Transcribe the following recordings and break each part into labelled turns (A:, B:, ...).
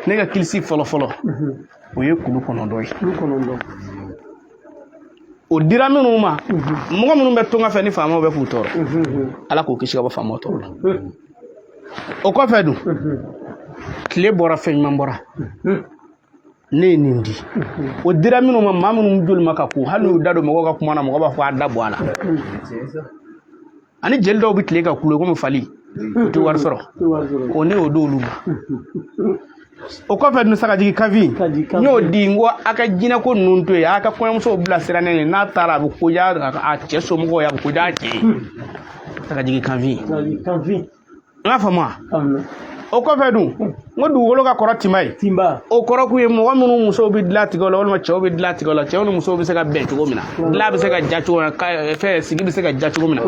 A: Ne ka kilisi fɔlɔ fɔlɔ, o ye kulu 9 ye.
B: Kulu 9.
A: O dira minnu ma, mɔgɔ minnu bɛ tunga fɛ ni faamaw bɛ k'u tɔɔrɔ, Ala k'u kisi ka bɔ faamaw tɔɔrɔ la. O kɔfɛ dun, tile bɔra, fɛn ɲuman bɔra, ne ye nin di. O dira minnu ma, maa minnu joli ma ka ko, hali n'u da don mɔgɔw ka kuma na, mɔgɔ b'a fɔ a da bɔ a la. Ani jeli dɔw bɛ tile ka kulo komi fali, u tɛ wari sɔrɔ. O ne y'o d'olu ma. O kɔfɛ dun, sagajigi kafi, n y'o di. N ko a ka jinɛko ninnu to yen, a ka kɔɲɔmusow bilasira ne ye. N'a taara, a bɛ koja a cɛ somɔgɔw ye, a bɛ koja a cɛ ye. Sagajigi kanfin, n y'a faamu wa? O kɔfɛ dun, n ko dugukolo ka kɔrɔ tinba ye. O kɔrɔ kun ye mɔgɔ minnu musow bɛ dilan tigɛ la, walima cɛw bɛ dilan tigɛ la, cɛw ni musow bɛ se ka bɛn cogo min na, dilan bɛ se ka ja cogo min na, fɛn sigi bɛ se ka ja cogo min na.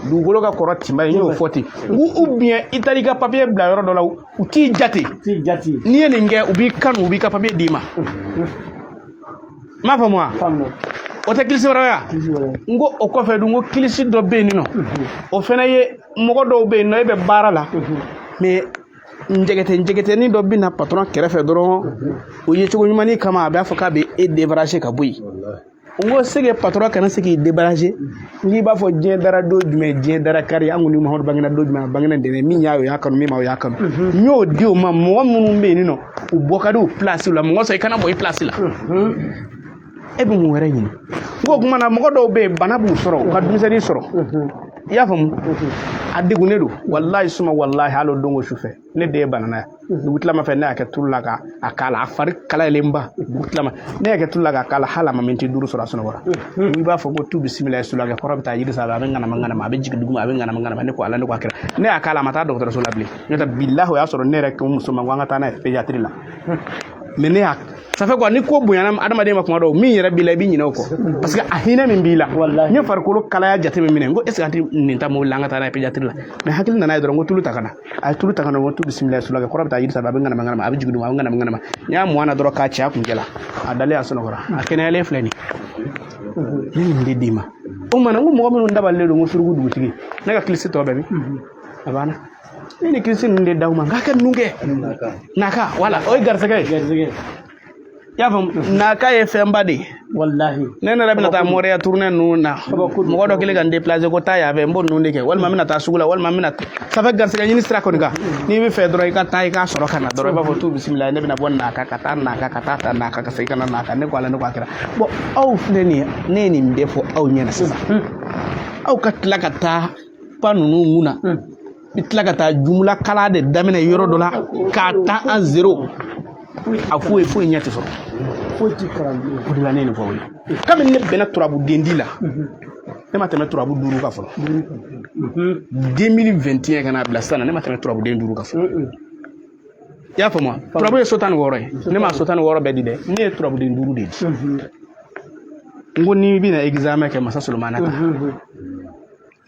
A: Dugukolo ka kɔrɔ tinba ye, n y'o fɔ ten. N ko ou bien i taara i ka papiye bila yɔrɔ dɔ la, u t'i jate. N'i ye nin kɛ, u b'i kanu, u b'i ka papiye d'i ma. N m'a faamu wa? O tɛ kilisi wɛrɛ ye wa? N ko o kɔfɛ dun, n ko kilisi dɔ bɛ yen nɔ, o fana ye mɔgɔ dɔw bɛ yen nɔ, e bɛ baara la, mais njɛgɛtɛ njɛgɛtɛnin dɔ bɛ na patɔrɔn kɛrɛfɛ dɔrɔn, o ye cogo ɲumannin kama, a b'a fɔ k'a bɛ e débarrasser ka bɔ yen. N ko sege patɔrɔn kana se k'i débarrasser. N'i b'a fɔ diɲɛ dara don jumɛn, diɲɛ dara kari, an kɔni Muhamadu bangena don jumɛn, a bangena dɛnɛ, min y'a ye o y'a kanu, min ma o y'a kanu. N y'o di o ma. Mɔgɔ minnu bɛ yen nɔ, u bɔ ka di u place la, mɔgɔ sɔrɔ i kana bɔ i place la, e bɛ mun wɛrɛ ɲini? N ko o kuma na, mɔgɔ dɔw bɛ yen, bana b'u sɔrɔ, u ka denmisɛnnin sɔrɔ, i y'a faamu, a degunnen don. Walahi suma walahi, hali o don o su fɛ, ne den ye banana ye dugu tilama fɛ, ne y'a kɛ tulu la ka a k'a la, a fari kalayɛlenba. Dugu tilama, ne y'a kɛ tulu la k'a k'a la, hali a ma miniti 5 sɔrɔ, a sunɔgɔra. I b'a fɔ ko tu bisimila sulakɛ kɔrɔ bɛ taa yiri sanfɛ, a bɛ ŋanama ŋanama, a bɛ jigin duguma, a bɛ ŋanama ŋanama. Ne ko Ala, ne ko a kɛra, ne y'a k'a la, a ma taa dɔgɔtɔrɔso la bilen. N'o tɛ, bilahi, o y'a sɔrɔ ne yɛrɛ ko muso ma ko an ka taa n'a ye pédiatrie la. Mais ne y'a ça fait quoi, ni ko bonyana adamaden ma kuma dɔw, min yɛrɛ b'i la, i b'i ɲinɛ o kɔ, parce que a hinɛ min b'i la. N ye farikolo kalaya jate min minɛ, n ko est ce que an tɛ nin ta mobili la, an ka taa n'a ye pédiatrie la? Mais hakili nana ye dɔrɔn, n ko tulu ta ka na. A ye tulu ta ka na, n ko tu bisimila sulakɛ kɔrɔ bɛ taa yiri sanfɛ, a bɛ ŋanama ŋanama, a bɛ jigin duguma, a bɛ ŋanama ŋanama. N y'a mun na dɔrɔn k'a ci a kuncɛ la, a dalen, a sunɔgɔra, a kɛnɛyalen filɛ nin ye. Ne ye nin de d'i ma. O kumana, n ko mɔgɔ minnu dabalilen don, n ko suruku dugutigi, ne ka kilisi tɔ bɛɛ min a banna. Ne ni kilisi ninnu de d'aw ma, n k'a kɛ ninnu kɛ naka. Wala o ye garisɛgɛ ye, i y'a faamu, naka ye fɛnba de ye.
B: Walahi.
A: Ne yɛrɛ bɛna taa moriya tournée ninnu na, mɔgɔ dɔ kelen ka n déplacer ko taa yan fɛ, n b'o ninnu de kɛ, walima n bɛna taa sugu la, walima n bɛna ça fait garisɛgɛ ɲini sira kɔni kan. N'i bɛ fɛ dɔrɔn, i ka taa i k'a sɔrɔ ka na dɔrɔn, i b'a fɔ tu bisimila, ne bɛna bɔ naka ka taa naka, ka taa ta naka, ka segin ka na naka. Ne ko Ala, ne ko a kɛra. Bon, aw filɛ nin ye, ne ye nin bɛɛ fɔ aw ɲɛna sisan, aw ka tila ka taa pa ninnu mun na, i tila ka taa jumula kala de daminɛ yɔrɔ dɔ la k'a ta an zéro, a foyi foyi ɲɛ tɛ sɔrɔ.
B: Foyi ti kalan bilen.
A: O de la ne ye nin fɔ aw ye. Kabini ne bɛnna turabu dendi la, ne ma tɛmɛ turabu 5 kan fɔlɔ. 2021 ka n'a bila sisan na, ne ma tɛmɛ turabuden 5 kan fɔlɔ. I y'a faamu wa? Turabu ye so 16 ye, ne ma so 16 bɛɛ di dɛ, ne ye turabuden 5 de di. N ko n'i bɛna examen kɛ, masa Solomana ta,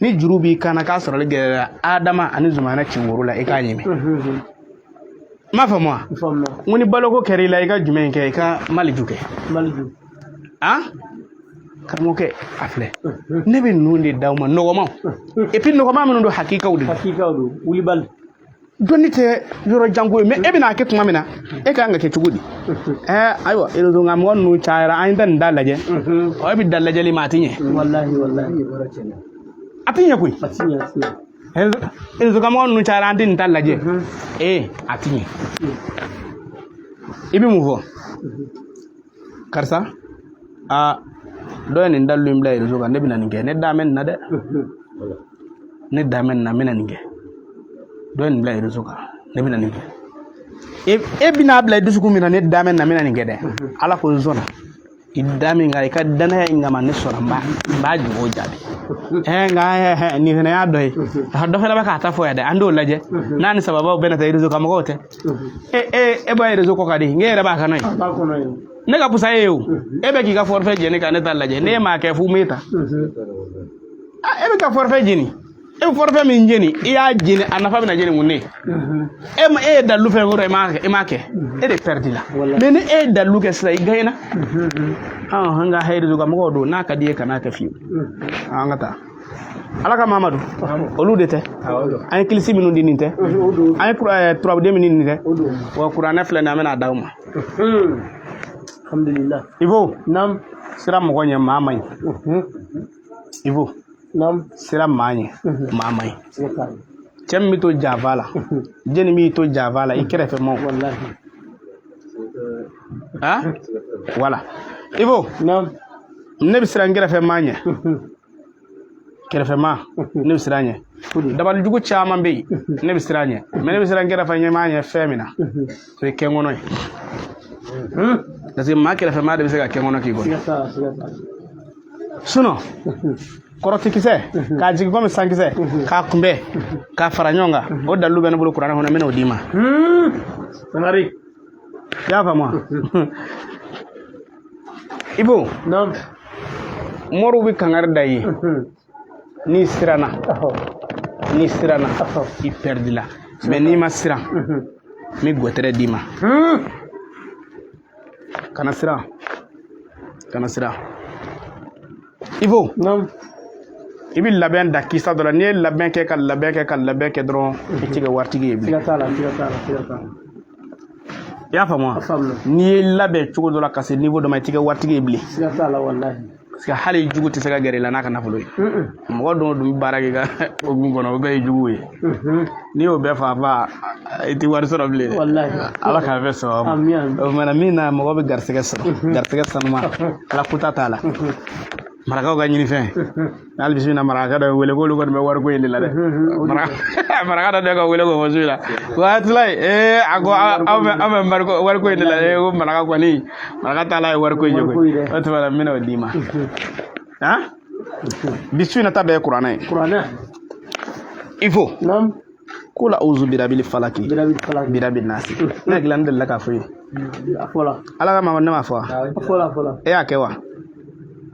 A: ni juru b'i kan na k'a sɔrɔli gɛlɛyara, Adama ani Zumana ci woro la, i k'a ɲimi. N m'a faamu wa?
B: N
A: ko ni baloko kɛra i la, i ka jumɛn kɛ? I ka maliju kɛ.
B: Maliju.
A: Han, karamɔgɔkɛ, a filɛ, ne bɛ ninnu de d'aw ma, nɔgɔmaw, et puis nɔgɔma minnu don, hakikaw de don.
B: Hakikaw don, wulibali.
A: Dɔnni tɛ yɔrɔ janko ye, mais e bɛna kɛ tuma min na, e ka kan ka kɛ cogo di? Ɛɛ, ayiwa, réseau nka mɔgɔ ninnu cayara, an tɛ nin da lajɛ. Ɔ, e bɛ da lajɛli ma, a ti ɲɛ.
B: Walahi, walahi.
A: A ti ɲɛ koyi.
B: A ti ɲɛ, a ti ɲɛ.
A: Réseau ka mɔgɔ ninnu cayara, an tɛ nin ta lajɛ. Ee, a ti ɲɛ. I bɛ mun fɔ? Karisa, aa, dɔ ye nin dalilu in bila réseau kan, ne bɛna nin kɛ, ne da mɛn nin na dɛ, ne da mɛn nin na, n bɛna nin kɛ. Dɔ ye nin bila réseau kan, ne bɛna nin kɛ. E bɛna bila i dusukun min na, ne da mɛn nin na, n bɛna nin kɛ dɛ. Ala ko n sɔnna i da min kan, i ka danaya in kama, ne sɔnna, n b'a jogo jaabi. Ɛɛ, nka ɛɛ, nin fana y'a dɔ ye, a dɔ fana bɛ k'a ta fɔ yan dɛ, an t'o lajɛ n'a ni sababaw bɛna taa réseau kan. Mɔgɔw tɛ e e e b'a réseau kɔ ka di n e yɛrɛ b'a kɔnɔ ye.
B: A b'a kɔnɔ yen.
A: Ne ka fusa e ye o, e bɛ k'i ka forfait jeni ka ne ta lajɛ, ne m'a kɛ fu m'e ta. E bɛ ka forfait jeni, e bɛ forfait min jeni, i y'a jeni, a nafa bɛna jeni mun ne e ma? E ye dalilu fɛn fɛn, e m'a kɛ, e de perdu la. Mais ni e ye dalilu kɛ sisan, i gagné na. An ka réseau kan mɔgɔw don, n'a ka di i ye, kan'a kɛ fiyewu. An ka taa. Ala ka Mamadu olu de tɛ an ye kilisi minnu di nin tɛ an ye turabuden min di nin tɛ wa kuranɛ filɛ nin ye an bɛna d'aw ma.
B: Alhamdulillah.
A: Ibo.
B: Naam.
A: Siran mɔgɔ ɲɛ maa man ɲi. Ibo.
B: Naam.
A: Siran maa ɲɛ maa man ɲi. Cɛ min bɛ to janfa la, jɛni b'i to janfa la i kɛrɛfɛ maaw.
B: Wallahi.
A: Ah voilà. Ibo.
B: Naam.
A: Ne bɛ siran n kɛrɛfɛ maa ɲɛ. Kɛrɛfɛ maa ne bɛ siran ɲɛ. Dabalijugu caman bɛ yen, ne bɛ siran ɲɛ, mais ne bɛ siran kɛrɛfɛ ɲɛmaa ɲɛ fɛn min na, o ye kɛnkɔnɔ ye, parce que maa kɛrɛfɛ maa de bɛ se ka kɛnkɔnɔ k'i kɔnɔ. Sinon kɔrɔtikisɛ k'a jigin komi sankisɛ k'a kunbɛn k'a fara ɲɔgɔn kan, o dalilu bɛ ne bolo kuranɛ kɔnɔ, n bɛna o d'i ma.
B: Sangare.
A: I y'a faamu wa? Ibo.
B: Naam.
A: Moriw bɛ kangari da i ye n'i siranna, n'i siranna i pɛridila, mais n'i ma siran, n bɛ gɔtɛrɛ d'i ma. Kana siran, kana siran. Ibo.
B: Naam.
A: I bɛ labɛn da kisa dɔ la, n'i ye labɛn kɛ ka labɛn kɛ ka labɛn kɛ dɔrɔn, i tɛ kɛ waritigi ye bilen.
B: Siga t'a la, siga t'a la, siga t'a la.
A: I y'a faamu wa?
B: A faamuna.
A: N'i ye labɛn cogo dɔ la ka se niveau dɔ ma, i tɛ kɛ waritigi ye bilen.
B: Siga t'a la, wallahi.
A: Parce que hali jugu tɛ se ka gɛrɛ i la n'a ka nafolo ye. Mɔgɔ dɔw dun bɛ baara kɛ ka hokumu kɔnɔ, o bɛɛ ye juguw ye. N'i y'o bɛɛ fa fa, i tɛ wari sɔrɔ bilen dɛ.
B: Wallahi.
A: Ala k'a bɛɛ sɔrɔ.
B: Amin, amin.
A: O tuma na min na mɔgɔ bɛ garisɛgɛ sɔrɔ, garisɛgɛ sanuma, ala kuta t'a la. Marakaw ka ɲinifɛn hali bisimila, marakakɛ dɔ ye wele k'olu kɔni bɛ wariko in de la dɛ. Maraka dɔ ka wele k'o fɔ su in na ko Atulayi, ee a ko aw bɛ wariko in de la. Ee ko maraka kɔni, maraka taala ye wariko in ye koyi. O tuma na n bɛna o d'i ma. Han, bi su in na ta bɛɛ ye kuranɛ ye.
B: Kuranɛ.
A: Il faut.
B: Naam.
A: Kul auzu birabil falaki.
B: Birabil falaki.
A: Birabil nasi. Ne hakili la ne delila k'a fɔ i ye.
B: A fɔla.
A: Ala ka maa ne m'a fɔ wa?
B: A fɔla, a fɔla.
A: E y'a kɛ wa?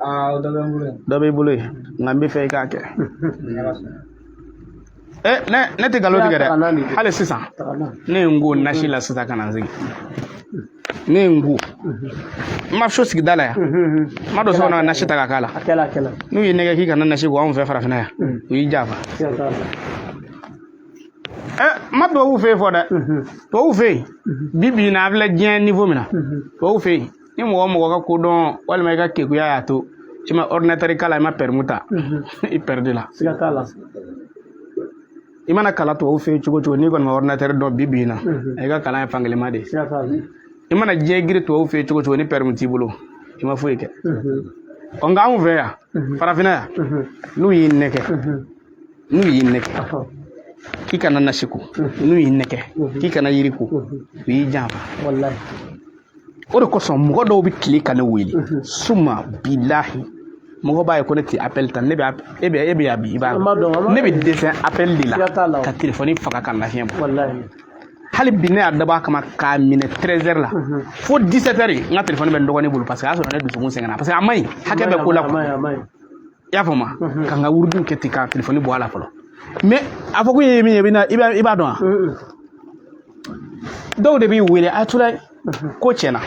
C: Aa, dɔ bɛ n bolo yen.
A: Dɔ b'i bolo yen, nka n bɛ fɛ i k'a kɛ. E ne tɛ nkalon tigɛ dɛ, hali sisan ne ye n ko nasi la sisan ka na n sigi, ne ye n ko n ma so sigida la yan, n ma don so kɔnɔ ka nasi ta ka k'a la.
B: A kɛla, a kɛla.
A: N'u y'i nɛgɛ k'i kana nasi ko anw fɛ farafinna yan, u y'i janfa.
B: Siga t'a la.
A: Ɛ n ma tubabuw fɛ yen fɔ dɛ, tubabuw fɛ yen bi bi in na, an filɛ diɲɛ niveau min na, tubabuw fɛ yen ni mɔgɔ o mɔgɔ ka kodɔn walima i ka kekuya y'a to i ma ordinateur kalan, i ma permis ta, i perdu la.
B: Siga t'a la.
A: I mana kalan tubabu fɛ yen cogo o cogo, n'i kɔni ma ordinateur dɔn bi bi in na, i ka kalan ye fankelenma de ye.
B: Siga t'a la.
A: I mana diɲɛ giri tubabu fɛ yen cogo o cogo, ni permis t'i bolo, i ma foyi kɛ. Ɔ nka anw fɛ yan farafinna yan, n'u y'i nɛgɛ, n'u y'i nɛgɛ k'i kana nasi ko, n'u y'i nɛgɛ k'i kana yiri ko, u y'i janfa.
B: Wallahi.
A: O de kosɔn mɔgɔ dɔw bɛ tile ka ne wele suma bilahi, mɔgɔ b'a ye ko ne tɛ appel ta, ne bɛ e bɛ e bɛ yan bi, i b'a
B: An b'a dɔn, an b'a
A: ne bɛ dɛsɛ appel de la
B: Siga t'a la o.
A: ka telefɔni faga ka lafiɲɛ bɔ.
B: Wallahi.
A: Hali bi ne y'a dabɔ a kama k'a minɛ 13 heures la fo 17 heures, n ka telefɔni bɛ n dɔgɔnin bolo, parce que a y'a sɔrɔ ne dusukun sɛgɛnna, parce que a man ɲi, hakɛ bɛ ko la
B: A
A: quoi.
B: ma ɲi, a ma ɲi.
A: I y'a faamu wa? Ka n ka wurudiw kɛ ten ka telefɔni bɔ a la fɔlɔ, mais a fɔ ko ye min ye, i b'a dɔn wa? Dɔw de b'i wele a tula ko tiɲɛna,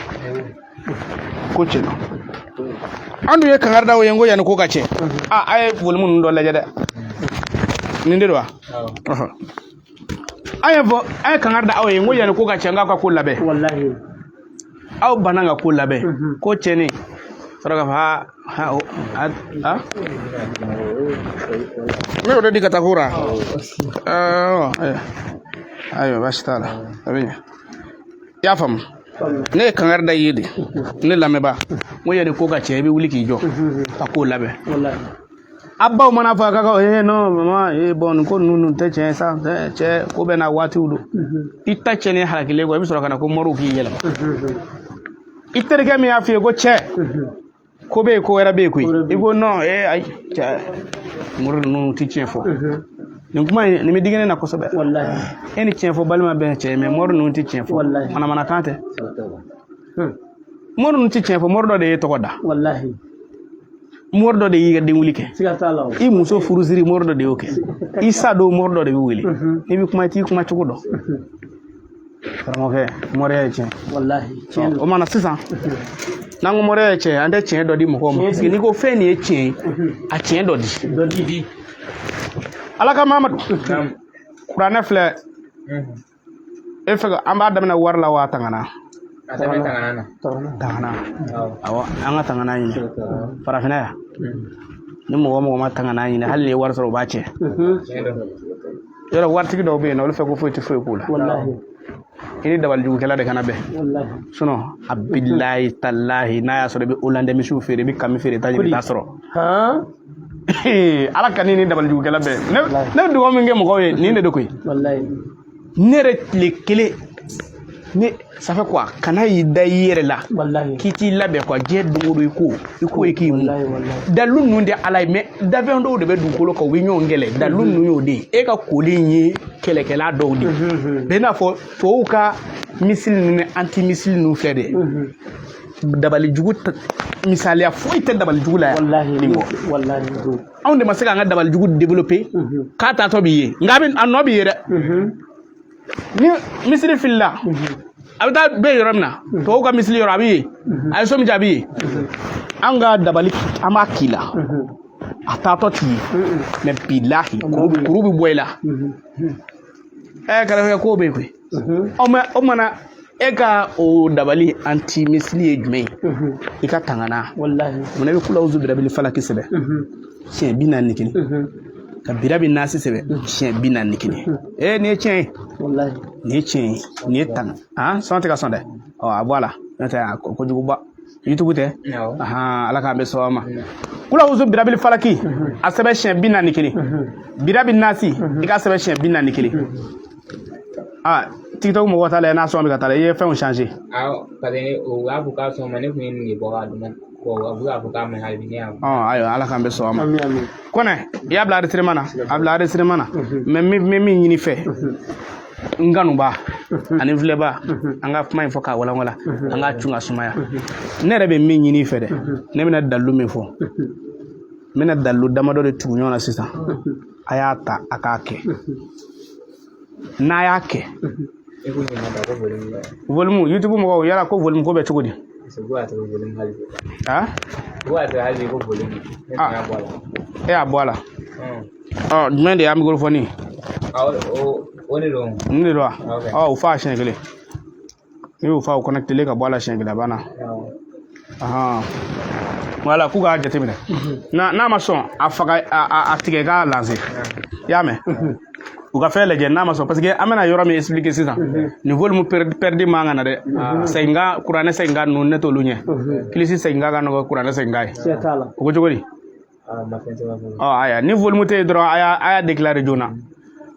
A: ko tiɲɛna. An dun ye kangari da o ye n ko yanni ko ka tiɲɛ. A ye volume ninnu dɔ lajɛ dɛ, nin de don wa? Ɔhɔn. An ye fɔ, an ye kangari da aw ye n ko yanni ko ka tiɲɛ, n k'aw ka ko labɛn.
B: Wallahi.
A: Aw banna ka ko labɛn, ko tiɲɛnen sɔrɔ k'a fɔ ha ha o a a ne y'o de di ka taa ko ra. Ayiwa, ayiwa, baasi t'a la, a bɛ ɲɛ. I y'a faamu? Ne ye kangari da i ye de, ne lamɛnbaa, n ko yanni ko ka tiɲɛ, i bɛ wuli k'i jɔ ka ko labɛn.
B: Wallahi.
A: A baw mana fɔ a ka kan, ee non maman, ee bon nin ko ninnu tɛ tiɲɛ ye sa, cɛ ko bɛɛ n'a waatiw don. I ta tiɲɛnen halakilen kɔ, i bɛ sɔrɔ ka na ko moriw k'i yɛlɛma. I terikɛ min y'a f'i ye ko cɛ ko bɛ yen, ko wɛrɛ bɛ yen koyi, i ko non, ee ayi cɛ, mori ninnu tɛ tiɲɛ fɔ. Nin kuma in nin bɛ digi ne na kosɛbɛ.
B: Wallahi.
A: E ni tiɲɛ fɔ balima bɛɛ cɛ ye, mais mori ninnu tɛ tiɲɛ fɔ.
B: Wallahi.
A: Manamanakan tɛ, mori ninnu tɛ tiɲɛ fɔ. Mori dɔ de ye tɔgɔ da.
B: Wallahi.
A: Mori dɔ de y'i ka denwuli kɛ.
B: Siga t'a la o.
A: I muso furusiri, mori dɔ de y'o kɛ. I sa don, mori dɔ de bɛ wele. N'i bɛ kuma, i t'i kuma cogo dɔn. Karamɔgɔkɛ, moriya ye tiɲɛ.
B: Wallahi. Tiɲɛ don.
A: O mana sisan, n'an ko moriya ye tiɲɛ, an tɛ tiɲɛ dɔ di mɔgɔw ma, parce que n'i ko fɛn nin ye tiɲɛ ye, a tiɲɛ dɔ di.
B: Dɔ di.
A: Ala ka Mamadu, kuranɛ filɛ. E fɛ an b'a daminɛ wari la wa tangana?
C: A daminɛ tangana na.
A: Tangana, awɔ, an ka tangana ɲini farafinna yan. Ni mɔgɔ o mɔgɔ ma tangana ɲini, hali ni ye wari sɔrɔ, u b'a cɛ. Yɔrɔ waritigi dɔw bɛ yen nɔ, olu fɛ ko foyi tɛ foyi k'u la. I ni dabalijugukɛla de kana bɛn, sinon a bilayi talahi, n'a y'a sɔrɔ i bɛ hollandais misiw feere, i bɛ kami feere, taa ɲini t'a sɔrɔ. Ala ka ni dabalijugukɛla bɛn. Ne bɛ dugawu min kɛ mɔgɔw ye, nin de don koyi. Ne yɛrɛ tile kelen ne ça fait quoi, kana y'i da i yɛrɛ la k'i t'i labɛn quoi. Diɲɛ don o don, i ko i k'i mun dalilu ninnu tɛ Ala ye, mais dafɛn dɔw de bɛ dugukolo kan, u bɛ ɲɔgɔn kɛlɛ. Dalilu ninnu y'o de ye. E ka koli in ye kɛlɛkɛla dɔw de ye, bɛ i n'a fɔ tubabuw ka missile ninnu ni anti missile ninnu filɛ dɛ. Dabalijugu, misaliya foyi tɛ dabalijugu la yan nin kɔ. Anw de ma se k'an ka dabalijugu développer k'a taatɔ b'i ye, nka a nɔ b'i ye dɛ. Ni missile filila, a bɛ taa bɛ yɔrɔ min na, tubabuw ka missile yɔrɔ a bɛ yen, a ye so min jɔ a bɛ yen. An ka dabali, an b'a k'i la, a taatɔ t'i ye, mais bilahi, kuru bɛ bɔ i la. Ɛ, kɛrɛfɛ kow bɛ yen koyi. Ɔ, mais o mana e ka o dabali anti missile ye jumɛn ye? I ka tangana. Munna i bɛ kulawuzu birabili falaki sɛbɛn siɲɛ 41, ka birabi nasi sɛbɛn siɲɛ 41? Ee, nin ye tiɲɛ ye, nin ye tiɲɛ ye, nin ye tanga. Han, sɔn tɛ ka sɔn dɛ. Ɔ, a bɔ a la, n'o tɛ a kojuguba. YouTube tɛ. Ahan, Ala k'an bɛ sɔn ma. Kulawuzu birabili falaki, a sɛbɛn siɲɛ 41, birabi nasi, i k'a sɛbɛn siɲɛ 41. Aa, TikTok mɔgɔw t'a la, n'a sɔn bɛ ka taa la, i ye fɛnw changer.
C: Awɔ, parce que u y'a fɔ k'a sɔn ma, ne tun ye nin de bɔ k'a d'u ma. Bon, u bɛ k'a fɔ k'a ma ɲi hali bi, ne y'a bɔ.
A: Ɔ, ayiwa, Ala k'an bɛ sɔn ma. Kɔnɛ, i y'a bila enregistrement na, a bila enregistrement na. Mais n bɛ min ɲini fɛ, n kanuba ani n filɛba, an ka kuma in fɔ k'a walanwalan, an k'a cun ka sumaya. Ne yɛrɛ bɛ min ɲini i fɛ dɛ, ne bɛna dalilu min fɔ, n bɛna dalilu damadɔ de tugu ɲɔgɔn na sisan. A y'a ta, a k'a kɛ. N'a y'a kɛ, volume, YouTube mɔgɔw yala ko volume ko bɛ cogo di? Ah, e y'a bɔ a la. Ɔ, jumɛn de y'a microphone ye? Nin de don wa? Ɔ, o fa siɲɛ kelen, n'i y'o fa o connecté ka bɔ a la siɲɛ kelen, a banna. Ahan, wala k'u k'a jateminɛ. N'a ma sɔn, a faga, a tigɛ k'a lancer. I y'a mɛn? U ka fɛn lajɛ, n'a ma sɔn, parce que an bɛna yɔrɔ min expliquer sisan, nin volume perdu man ka na dɛ. Segin kuranɛ, segin ka ninnu, ne t'olu ɲɛ. Kilisi segin ka nɔgɔ kuranɛ segin ka ye. O ko cogo di? Ɔ, ayiwa, ni volume tɛ yen dɔrɔn, a y'a déclarer joona.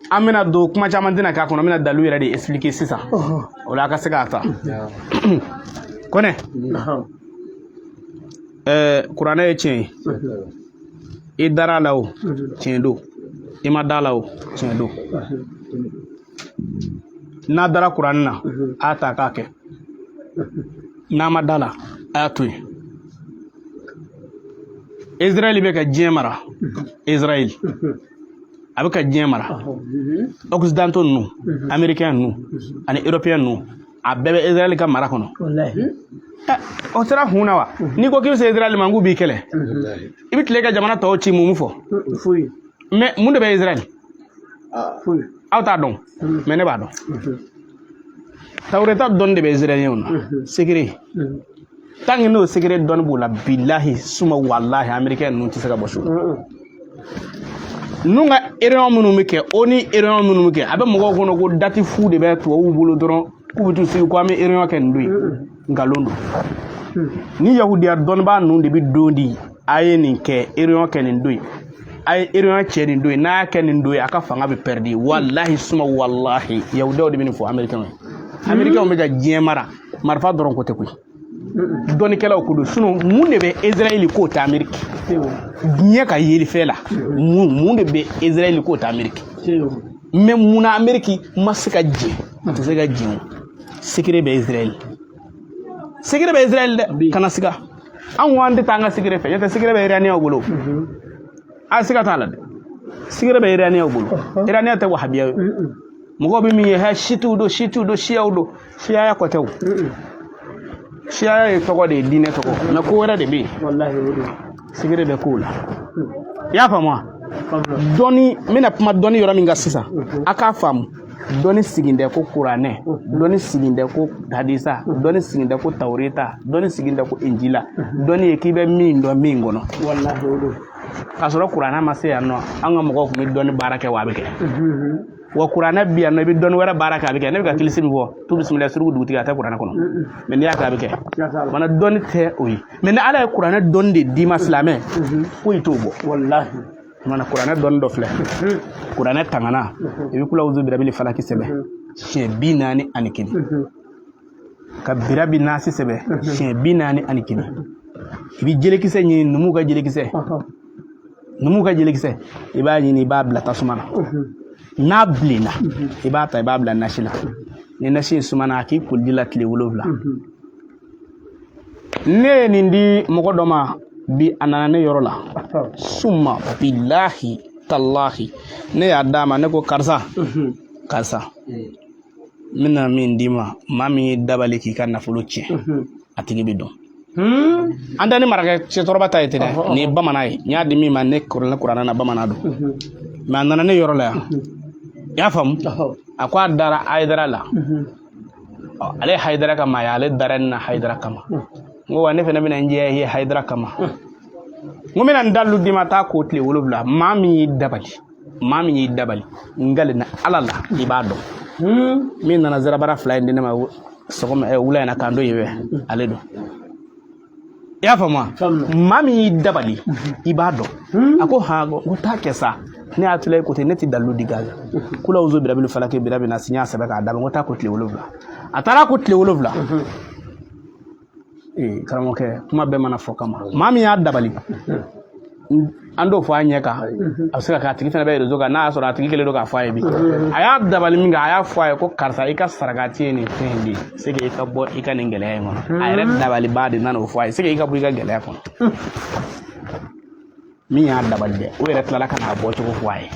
A: An bɛna don kuma caman tɛna k'a kɔnɔ, n bɛna dalilu yɛrɛ de expliquer sisan, o la a ka se k'a ta. Kɔnɛ, ɛɛ, kuranɛ ye tiɲɛ ye. I dara a la o, tiɲɛ don. I ma da la o, tiɲɛ don. N'a dara kuranɛ na, a y'a ta k'a kɛ. N'a ma da la, a y'a to yen. Israël bɛ ka diɲɛ mara. Israël a bɛ ka diɲɛ mara. Occidentaux ninnu, américain ninnu ani européen ninnu, a bɛɛ bɛ Israël ka mara kɔnɔ. O sera hun na wa? N'i ko k'i bɛ se Israël ma, k'u b'i kɛlɛ, i bɛ tile ka jamana tɔw ci mun fɔ? Mais mun de bɛ Israël? Aw t'a dɔn, mais ne b'a dɔn. Tawureta dɔnni de bɛ Israël na, secret. Tant que n'o secret dɔnni b'o la, bilahi suma walahi, américain ninnu tɛ se ka bɔ so. Ninnu ka réunion minnu bɛ kɛ, o ni réunion minnu bɛ kɛ, a bɛ mɔgɔw kɔnɔ ko date fu de bɛ tubabuw bolo dɔrɔn, k'u bɛ t'u sigi ko an bɛ réunion kɛ nin don ye. Nkalon don. Ni yahudiya dɔnnibaa ninnu de bɛ don di, a ye nin kɛ, réunion kɛ nin don ye, a ye réunion cɛ nin don ye, n'a y'a kɛ nin don ye, a ka fanga bɛ pɛridi. Walahi suma walahi, yahudiyaw de bɛ nin fɔ américains ye. Américains bɛ ka diɲɛ mara marifa dɔrɔn ko tɛ koyi, dɔnnikɛlaw ko don. Sinon mun de bɛ Israël k'o tɛ Amérique? Diɲɛ ka yelifɛn la, mun de bɛ Israël k'o tɛ Amérique? Mais munna Amérique ma se ka jɛ? A tɛ se ka jɛ o. Secret bɛ Israël, secret bɛ Israël dɛ. Kana siga, an ko an tɛ taa an ka secret fɛ, n'o tɛ secret bɛ Iraniens bolo. A siga t'a la dɛ, secret bɛ Iraniens bolo. Iranien tɛ wahabiya ye. Mɔgɔw bɛ min ye, hɛ, sitiw don, sitiw don, siyaw don, siyaya kɔ tɛ o. Siyaya ye tɔgɔ de ye, diinɛ tɔgɔ, mais ko wɛrɛ de bɛ yen. Secret bɛ kow la, i y'a faamu wa? Dɔnni, n bɛna kuma dɔnni yɔrɔ min kan sisan, a k'a faamu, dɔnni sigin tɛ ko kuranɛ, dɔnni sigin tɛ ko hadisa, dɔnni sigin tɛ ko tawureta, dɔnni sigin tɛ ko injila. Dɔnni ye k'i bɛ min dɔn min kɔnɔ.
B: Walahi, o don.
A: K'a sɔrɔ kuranɛ ma se yan nɔ, an ka mɔgɔw tun bɛ dɔnni baara kɛ wa a bɛ kɛ. Wa kuranɛ bi yan nɔ, i bɛ dɔnni wɛrɛ baara kɛ, a bɛ kɛ. Ne bɛ ka kilisi min fɔ, tu bisimila suruku dugutigi, a tɛ kuranɛ kɔnɔ, mɛ n'i y'a kɛ, a bɛ kɛ.
B: Siga t'a la.
A: Mana dɔnni tɛ o ye, mɛ ni Ala ye kuranɛ dɔnni de d'i ma, silamɛ, foyi t'o bɔ.
B: Walahi.
A: Mana kuranɛ dɔnni dɔ filɛ, kuranɛ tangana, i bɛ kula wuzu birabili falaki sɛbɛn siɲɛ 41, ka birabi nasi sɛbɛn siɲɛ 41, i bɛ jelikisɛ ɲini, numuw ka jelikisɛ, numuw ka jelikisɛ, i b'a ɲini, i b'a bila tasuma na. N'a bilenna, i b'a ta, i b'a bila nasi la. Ni nasi in sumana, a k'i koliji la tile 7. Ne ye nin di mɔgɔ dɔ ma bi, a nana ne yɔrɔ la, suma bilahi talahi, ne y'a d'a ma. Ne ko karisa, karisa, n bɛna min d'i ma, maa min y'i dabali k'i ka nafolo tiɲɛ, a tigi bɛ dɔn. An tɛ ni marakɛ cɛkɔrɔba ta ye ten dɛ, nin ye bamanan ye. N y'a di min ma, ne kɔrɔla kuranɛ na, bamanan don, mɛ a nana ne yɔrɔ la yan, i y'a faamu. A ko a dara Hayidara la. Ale ye Hayidara ka maa ye, ale dara ne na Hayidara kama. N ko wa, ne fana bɛna n jɛ i ye Hayidara kama. N ko n bɛna n dalu d'i ma, taa ko tile 7. Maa min y'i dabali, maa min y'i dabali, n kalenna Ala la, i b'a dɔn. Min nana zarabara fila in di ne ma sɔgɔma wula in na k'an to yen fɛ, ale don, i y'a faamu wa? Maa min y'i dabali, i b'a dɔn. A ko han, ko taa kɛ sa. Ne y'a tila ko ten, ne tɛ dalilu di gansan. Kula wuzu birabili falaki birabi nasi, n y'a sɛbɛn k'a d'a ma. N ko taa ko tile 7. A taara ko tile 7. Ee karamɔgɔkɛ, kuma bɛɛ mana fɔ kama, maa min y'a dabali, an t'o fɔ a ɲɛ kan. A bɛ se ka kɛ a tigi fana bɛ réseau kan, n'a y'a sɔrɔ a tigi kɛlen don k'a fɔ a ye bi. A y'a dabali min kɛ, a y'a fɔ a ye ko karisa, i ka sarakati ye nin fɛn in de ye, c'est que i ka bɔ i ka nin gɛlɛya in kɔnɔ. A yɛrɛ dabalibaa de nana o fɔ a ye, c'est que i ka bɔ i ka gɛlɛya kɔnɔ. Min y'a dabali dɛ, o yɛrɛ tilala ka n'a bɔ cogo fɔ a ye.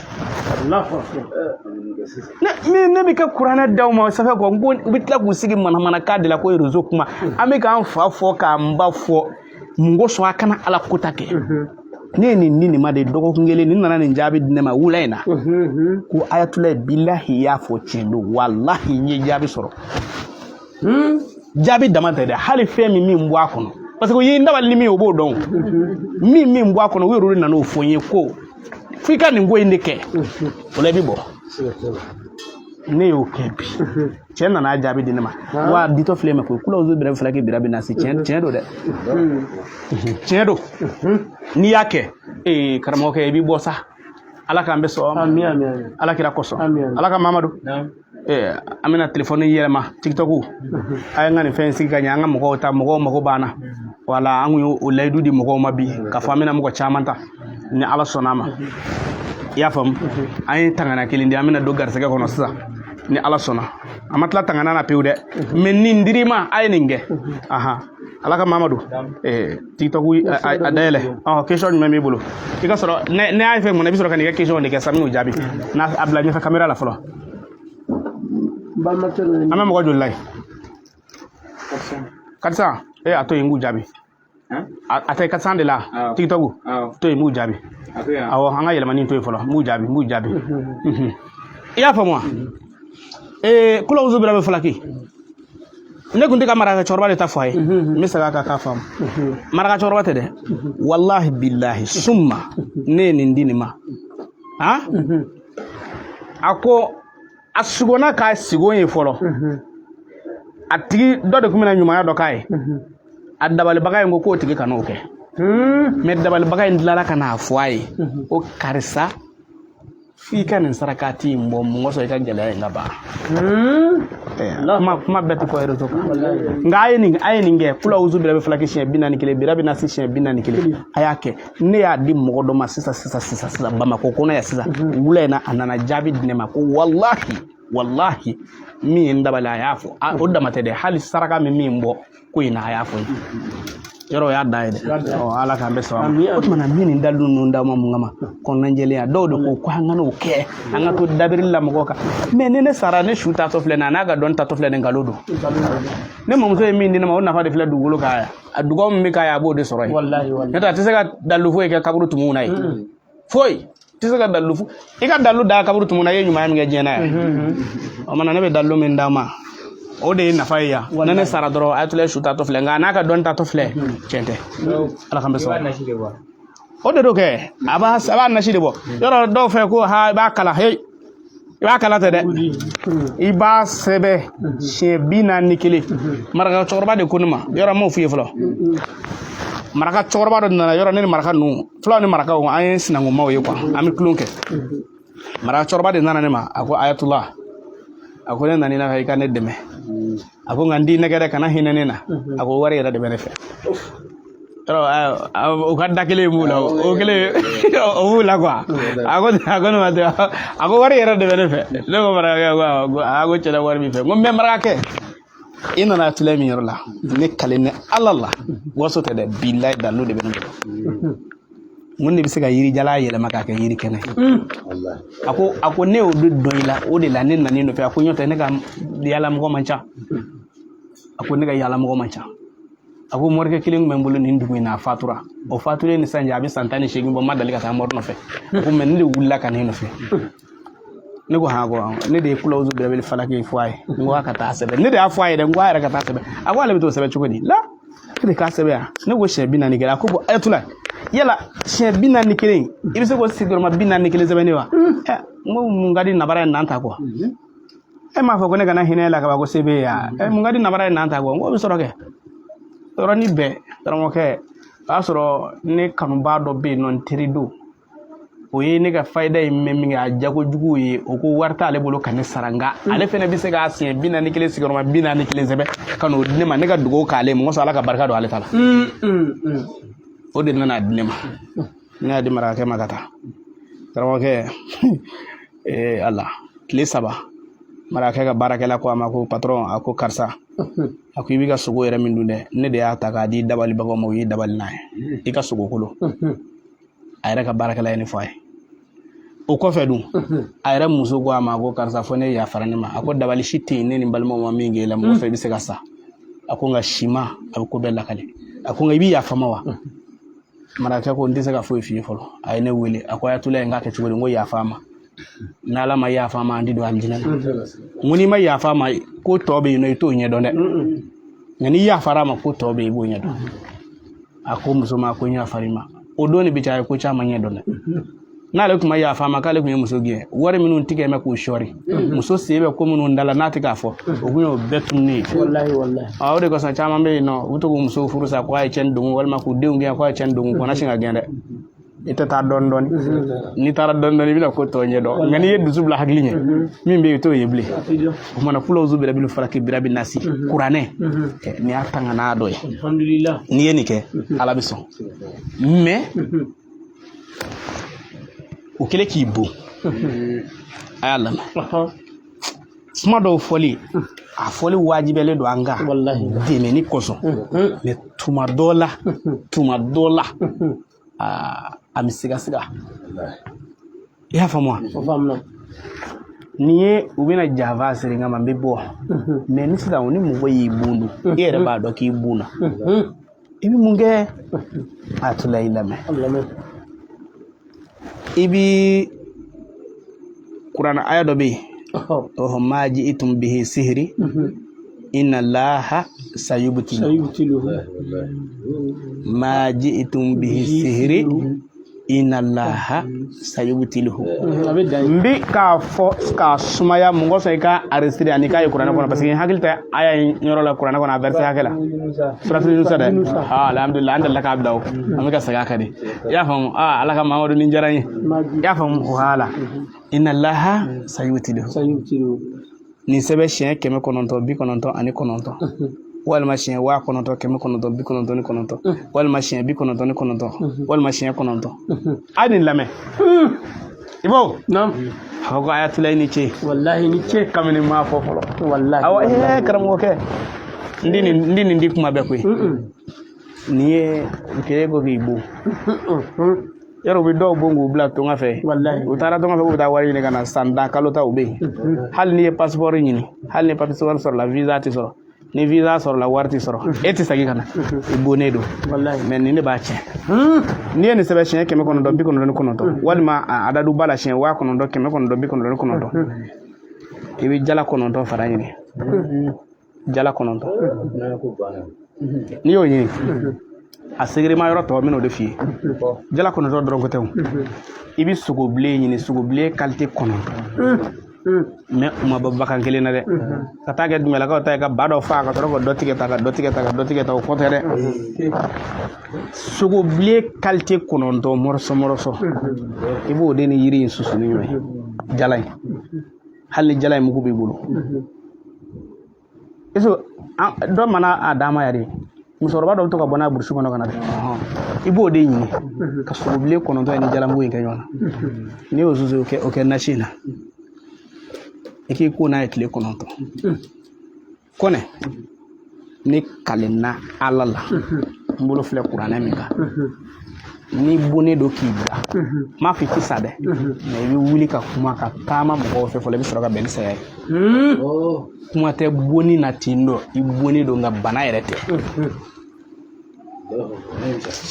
A: Ne bɛ ka kuranɛ d'aw ma sɛbɛn kɔ, n ko u bɛ tila k'u sigi manamanakan de la ko réseau kuma. An bɛ k'an fa fɔ, k'an ba fɔ, mun kosɔn a kana Ala kota kɛ? Ne ye nin di nin ma de dɔgɔkun kelen, nin nana nin jaabi di ne ma wula in na ko ayatulayi bilahi y'a fɔ tiɲɛ don, walahi n ye jaabi sɔrɔ. Jaabi dama tɛ dɛ, hali fɛn min bɔ a kɔnɔ, parce que u ye n dabali ni min ye, o b'o dɔn. Min bɔ a kɔnɔ, u yɛrɛ de nana o fɔ n ye ko f'i ka nin ko in de kɛ, o la i bɛ bɔ. Ne y'o kɛ bi, cɛ nana a jaabi di ne ma. Wa ditɔ filɛ ma koyi, kula wuzu bira fila kɛ bira bɛ na se. Tiɲɛ tiɲɛ don dɛ, tiɲɛ don. N'i y'a kɛ, ee karamɔgɔkɛ, i bɛ bɔ sa. Ala k'an bɛ sɔn.
B: Amin, amin, amin.
A: Ala kira kosɔn.
B: Amin.
A: Ala ka Mamadu. An bɛna telefɔni yɛlɛma TikTok. A ye n ka nin fɛn in sigi ka ɲɛ, an ka mɔgɔw ta, mɔgɔw mago b'an na. Wala an kun y'o layidu di mɔgɔw ma bi k'a fɔ an bɛna mɔgɔ caman ta ni Ala sɔnna a ma, i y'a faamu. An ye tangana kelen di, an bɛna don garisɛgɛ kɔnɔ sisan ni Ala sɔnna. An ma tila tangana na pewu dɛ, mɛ nin dir'i ma, a ye nin kɛ. Ahan, Ala ka Mamadu. TikTok a dayɛlɛ. Ɔ, question jumɛn b'i bolo? I ka sɔrɔ ne y'a fɛ mun na, i bɛ sɔrɔ ka n'i ka question de kɛ sa, n bɛn'o jaabi n'a a bila ɲɛfɛ caméra la fɔlɔ.
B: N balimakɛ dɔ ye.
A: An bɛ mɔgɔ joli la yen? 400. A to yen, n k'u jaabi. A tɛ 400 de la.
C: Awɔ.
A: TikTok.
C: Awɔ.
A: To yen, n b'u jaabi.
C: A to yan.
A: Awɔ, an ka yɛlɛmani to yen fɔlɔ, n b'u jaabi, n b'u jaabi. I y'a faamu wa? Kula wuzu bira bɛ falaki. Ne kun tɛ ka maraka cɛkɔrɔba de ta fɔ a ye, n bɛ segin a kan k'a faamu. Maraka cɛkɔrɔba tɛ dɛ, walahi bilahi summa, ne ye nin di nin ma. Han, a ko a sugonna k'a sigon ye fɔlɔ, a tigi dɔ de tun bɛna ɲumanya dɔ k'a ye. A dabalibaga in ko k'o tigi kan'o kɛ, mɛ dabalibaga in tilala ka n'a fɔ a ye ko karisa, f'i ka nin sarakati in bɔ, mun kosɔn i ka gɛlɛya in ka ban. Kuma bɛɛ tɛ fɔ réseau kan, nka a ye nin kɛ. Kula wuzu bira bɛ falaki siɲɛ 41, bira bɛ nasi siɲɛ 41, a y'a kɛ. Ne y'a di mɔgɔ dɔ ma sisan sisan sisan sisan, Bamakɔ kɔnɔ yan sisan, wula in na, a nana jaabi di ne ma ko walahi walahi, min ye n dabali, a y'a fɔ. O dama tɛ dɛ, hali saraka min bɔ ko in na, a y'a fɔ n ye. Yɔrɔ o y'a dan ye dɛ. Ɔ, Ala k'an bɛɛ sɔn a ma. O tuma na, min nin dalilu ninnu d'aw ma mun kama? Kɔnɔnajɛlenya. Dɔw de ko ko an ka n'o kɛ, an ka to dabirili la mɔgɔw kan. Mɛ ni ne sara, ne su taatɔ filɛ nin ye, a n'a ka dɔnni taatɔ filɛ nin, nkalon don. Ne mamuso ye min di ne ma, o nafa de filɛ dugukolo kan yan. A dugawu min bɛ k'a ye, a b'o de sɔrɔ yen.
B: Walahi, walahi.
A: N'o tɛ, a tɛ se ka dalilu foyi kɛ kaburu tumuw na ye, foyi. Tɛ se ka dalilu fu i ka dalilu da kaburu tumu na, i ye ɲumanya min kɛ diɲɛ na yan. O mana, ne bɛ dalilu min d'a ma, o de ye nafa ye yan. Ne ne sara dɔrɔn, Ayatulayi su taatɔ filɛ, nka a n'a ka dɔnni taatɔ filɛ, tiɲɛ tɛ. Ala k'an bɛ
C: I b'a
A: sɔrɔ.
C: nasi de bɔ.
A: O de do kɛ, a b'a nasi de bɔ. Yɔrɔ dɔw fɛ ko ha, i b'a kalan, hey, i b'a kalan tɛ dɛ, i b'a sɛbɛn siɲɛ 41. Maraka cɛkɔrɔba de ko ne ma, yɔrɔ n m'o f'i ye fɔlɔ. Maraka cɛkɔrɔba dɔ nana yɔrɔ, ne ni maraka ninnu, fulaw ni marakaw, an ye sinankunmaw ye quoi, an bɛ tulon kɛ. Maraka cɛkɔrɔba de nana ne ma, a ko: "Ayatula," a ko, "ne nana i nɔfɛ i ka ne dɛmɛ." A ko: "Nka n t'i nɛgɛ dɛ, kana hinɛ ne na." A ko: "Wari yɛrɛ de bɛ ne fɛ." Yɔrɔ o ka da kelen b'u la, o kelen o b'u la quoi. A ko ne ma ten, a ko: "Wari yɛrɛ de bɛ ne fɛ." Ne ko marakakɛ ko a ko cɛla wari b'i fɛ. N ko mɛ marakakɛ, i nana Ayatulayi min yɔrɔ la, ne kale ni Ala la, waso tɛ dɛ, bilayi, dalilu de bɛ ne bolo. Mun de bɛ se ka yirijalan yɛlɛma k'a kɛ yiri kɛnɛ? A ko ne y'o de dɔn i la, o de la ne nan'i nɔfɛ. A ko n'o tɛ, ne ka yaala mɔgɔ man ca. A ko ne ka yaala mɔgɔ man ca. A ko morikɛ kelen tun bɛ n bolo nin dugu in na, a fatura. O fatulen ni sisan cɛ, a bɛ san 18 bɔ, n ma deli ka taa mori nɔfɛ. A ko mɛ ne de wulila ka ne nɔfɛ. Ne ko han, ko ne de ye kulawuzu birabili falaki fɔ a ye. N ko a ka taa sɛbɛn. Ne de y'a fɔ a ye dɛ, n ko a yɛrɛ ka taa sɛbɛn. A ko ale bɛ t'o sɛbɛn cogo di la? Ne de k'a sɛbɛn yan. Ne ko siɲɛ 41. A ko bɔn, Ayatula, yala siɲɛ 41, i bɛ se k'o sigiyɔrɔma 41 sɛbɛn ne wa? Ɛ, n ko mun ka di nabara ye n'an ta kɔ? E m'a fɔ ko ne kana hinɛ la ka ban, ko se bɛ ye yan. Ɛ, mun ka di nabara ye n'an ta kɔ? N ko o bɛ sɔrɔ kɛ yɔrɔnin bɛɛ. Karamɔgɔkɛ, o y'a sɔrɔ ne kanubaa dɔ bɛ yen nɔ, n teri don, o ye ne ka fayida ye mɛn min kɛ, a jagojugu ye. O ko wari t'ale bolo ka ne sara, nka ale fɛnɛ bɛ se k'a siɲɛ 41 sigiyɔrɔma 41 sɛbɛn ka n'o di ne ma, ne ka dugawu k'ale ma, n ko sɔn Ala ka barika don ale ta la. O de nana di ne ma, ne y'a di marakakɛ ma ka taa. Karamɔgɔkɛ, ee Ala, tile 3, marakakɛ ka baarakɛla ko a ma ko: "Patron," a ko, "karisa," a ko, "i b'i ka sogo yɛrɛ min dun dɛ, ne de y'a ta k'a di dabalibagaw ma, u ye dabali n'a ye, i ka sogo kolo." A yɛrɛ ka baarakɛla ye ne fɔ a ye. O kɔfɛ dun, a yɛrɛ muso ko a ma ko: "Karisa, fɔ ne yafara ne ma." A ko dabali si tɛ yen ne ni n balimaw ma min k'e la, mɔgɔ fɛ i bɛ se ka sa. A ko nka sima, a bɛ ko bɛɛ lakale. A ko nka i b'i yafa ma wa? Marakɛ ko: "N tɛ se ka foyi f'i ye fɔlɔ." A ye ne wele, a ko: "Ayatulayi, n k'a kɛ cogo di?" N ko yafa a ma, n'Ala ma yafa a ma, an ti don alijinɛ na. N ko n'i ma yafa a ma, ko tɔ bɛ yen nɔ, i t'o ɲɛdɔn dɛ, nka n'i yafara a ma, ko tɔ bɛ yen, i b'o ɲɛdɔn. A ko muso ma ko: "N yafar'i ma." O don de bɛ caya ko caman ɲɛdɔn dɛ. N'ale tun ma yafa a ma, k'ale tun ye muso gɛn, wari minnu tigɛ mɛ k'u sɔɔri, muso sen bɛ ko minnu da la n'a tɛ k'a fɔ, o kun y'o bɛɛ tununnen ye.
B: Wallahi, wallahi.
A: O de kosɔn caman bɛ yen nɔ, u bɛ to k'u musow furu sa ko a ye cɛnni don, walima k'u denw gɛn ko a ye cɛnni don. Kana sin ka gɛn dɛ, i tɛ taa dɔɔni dɔɔni. N'i taara dɔɔni dɔɔni, i bɛna ko tɔ ɲɛdɔn. Nka n'i ye dusu bila hakili ɲɛ, min bɛ yen, i t'o ye bilen. O kumana, kulawuzu birabil falaki birabi nasi, kuranɛ nin y'a tangana dɔ ye.
B: Alhamdulillah.
A: N'i ye nin kɛ, Ala bɛ sɔn. Mɛ o kɛlen k'i bon, a y'a lamɛn. Kuma dɔw fɔli, a fɔli wajibiyalen don an kan
B: Wallahi.
A: dɛmɛni kosɔn. Mɛ tuma dɔ la, aa, an bɛ sigasiga. I y'a faamu wa?
B: O faamuna.
A: Nin ye u bɛna janfa siri n kama, n bɛ bɔ. Mɛ ni sisan ni mɔgɔ y'i bon dun, e yɛrɛ b'a dɔn k'i bon na, i bɛ mun kɛ? A tula i lamɛn.
B: Lamɛn.
A: I bi kuranɛ aya dɔ bɛ yen, ɔhɔ: "Ma ji'tum bihi sihiri inna Allaha sayubtilu."
B: Sayubtiluhu.
A: "Ma ji'tum bihi sihiri inna Allaha sayubtiluhu."
B: A bɛ dan.
A: N bi k'a fɔ k'a sumaya mun kosɔn i ka enregistré ani k'a ye kuranɛ kɔnɔ, parce que n hakili tɛ aya in yɔrɔ la kuranɛ kɔnɔ, a verset hakɛ la. Suratul Yunusa dɛ. Ah, alhamdulillah, an delila k'a bila o, an bɛ ka segin a kan de. I y'a faamu? Ah, Ala ka Mamadu nin diyara n ye. I y'a faamu? Voilà, "inna Allaha sayubtiluhu."
B: Sayubtiluhu.
A: Nin sɛbɛn siɲɛ 999, walima siɲɛ 9999, walima siɲɛ 99, walima siɲɛ 9. A ye nin lamɛn, i b'o
B: Naam.
A: a fɔ ko Ayatulayi ni ce.
B: Wallahi, ni ce.
A: Kabini n m'a fɔ fɔlɔ.
B: Wallahi.
A: Awɔ, ee karamɔgɔkɛ, n di nin di kuma bɛɛ koyi. Nin ye kele ko k'i bon yarɔ, u bɛ dɔw bon k'u bila tunga fɛ.
B: Wallahi.
A: U taara tunga fɛ k'u bɛ taa wari ɲini ka na, san 10 kalo ta u bɛ yen. Hali n'i ye passeport ɲini, hali ni passeport sɔrɔla, visa tɛ sɔrɔ. Ni visa sɔrɔla, wari tɛ sɔrɔ, e tɛ segin ka na, i bonnen don. Mais nin de b'a tiɲɛ. N'i ye nin sɛbɛn siɲɛ 999, walima a adadu ba la siɲɛ 9999, i bɛ jala 9 fara ɲini, jala 9. N'i y'o ɲini, a segerema yɔrɔ tɔ n bɛn'o de f'i ye. Jala 9 dɔrɔn ko tɛ o, i bɛ sogobilen ɲini, sogobilen qualité 9, mais u ma bɔ bagan kelen na dɛ. Ka taa kɛ dumbuyalakaw ta ye, ka ba dɔ faa ka sɔrɔ ka dɔ tigɛ ta, ka dɔ tigɛ ta, ka dɔ tigɛ ta, o kɔ tɛ dɛ. Sogobilen qualité 9, morceau morceau, i b'o de ni yiri in susu ni ɲɔgɔn ye, jala in, hali ni jala in mugu b'i bolo. Est-ce que dɔ mana a d'a ma yɛrɛ, musokɔrɔba dɔ bɛ to ka bɔ n'a ye burusi kɔnɔ ka na dɛ. I b'o de ɲini ka sogobilen 9 in ni jalamugu in kɛ ɲɔgɔn na. N'i y'o susu, o kɛ nasi in na, i k'i ko n'a ye tile 9. Kɔnɛ, ne kalenna Ala la, n bolo filɛ kuranɛ min kan, n'i bonnen don k'i da, n m'a fɔ i ti sa dɛ, mais i bɛ wuli ka kuma, ka taama mɔgɔw fɛ fɔlɔ, i bɛ sɔrɔ ka bɛn ni saya ye. Kuma tɛ bonni na ten dɔ, i bonnen don, nka bana yɛrɛ tɛ.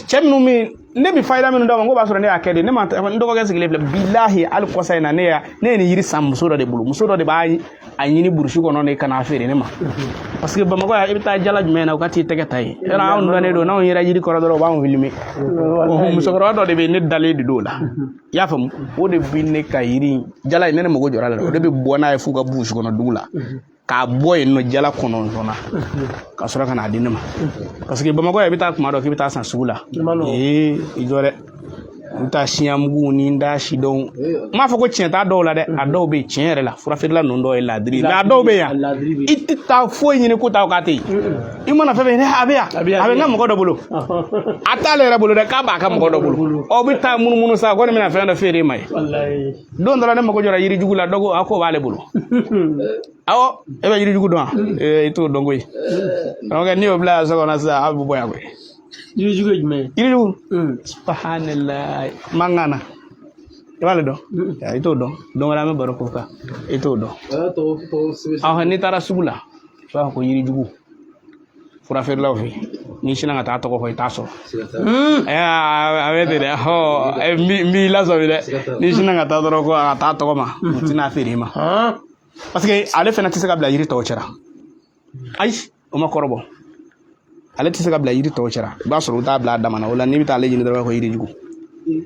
A: Cɛ minnu bɛ ne bɛ fayida minnu d'a ma, n ko b'a sɔrɔ ne y'a kɛ de. Ne ma n dɔgɔkɛ sigilen filɛ, bilahi, hali kɔsa in na, ne ye nin yiri san muso dɔ de bolo. Muso dɔ de b'a a ɲini burusi kɔnɔ de ka n'a feere ne ma, parce que Bamakɔ yan, i bɛ taa jala jumɛn na, u ka t'i tɛgɛ ta yen. Yɔrɔ anw dɔnnen don, n'anw yera yiri kɔrɔ dɔrɔn, u b'anw filmer. Musokɔrɔba dɔ de bɛ yen, ne dalen de don o la, i y'a faamu? O de bɛ ne ka yiri in jala in, ne mago jɔra a la, o de bɛ bɔ n'a ye f'u ka burusi kɔnɔ dugu la, k'a bɔ yen nɔ jala 9 na, ka sɔrɔ ka n'a di ne ma, parce que Bamakɔ yan, i bɛ taa kuma dɔ k'i bɛ taa san sugu la, ee, i jɔ dɛ, i bɛ taa siɲamugu ni n da si dɔn. N m'a fɔ ko tiɲɛ t'a dɔw la dɛ, a dɔw bɛ yen tiɲɛ yɛrɛ la, furafeerela ninnu dɔw ye laadiri, mais a dɔw bɛ yan, i tɛ taa foyi ɲini ko taa k'a tɛ yen. I mana fɛn fɛn ɲini, a bɛ yan, a bɛ n ka mɔgɔ dɔ bolo, a t'ale yɛrɛ bolo dɛ, k'a b'a ka mɔgɔ dɔ bolo. Ɔ, bɛ taa munumunu sa, ko ne bɛna fɛn dɔ feere e ma ye. Don dɔ la, ne mago jɔra yirijugu la, dɔ ko a k'o b'ale bolo. Awɔ, e bɛ yirijugu dɔn wa? Ee, i t'o dɔn koyi. Donc n'i y'o bila so kɔnɔ sisan, a bɛ bɔ yan koyi.
B: Yirijugu ye jumɛn ye?
A: Yirijugu, subhanallah, mankan na, i b'ale dɔn? I t'o dɔn. Don wɛrɛ an bɛ baro k'o kan, i t'o dɔn. Ɔhɔn, n'i taara sugu la, i b'a fɔ ko yirijugu furafeerelaw fɛ yen, n'i sinna ka taa tɔgɔ fɔ, i t'a sɔrɔ. A bɛ ten dɛ. Ɔ, n b'i lasɔmi dɛ, n'i sinna ka taa dɔrɔn ko a ka taa tɔgɔ ma, u tɛna feere i ma, parce que ale fana tɛ se ka bila yiri tɔw cɛla. Ayi, o ma kɔrɔbɔ, ale tɛ se ka bila yiri tɔw cɛla. I b'a sɔrɔ u t'a bila a dama na. O la, n'i bɛ taa ale ɲini dɔrɔn, ko yirijugu.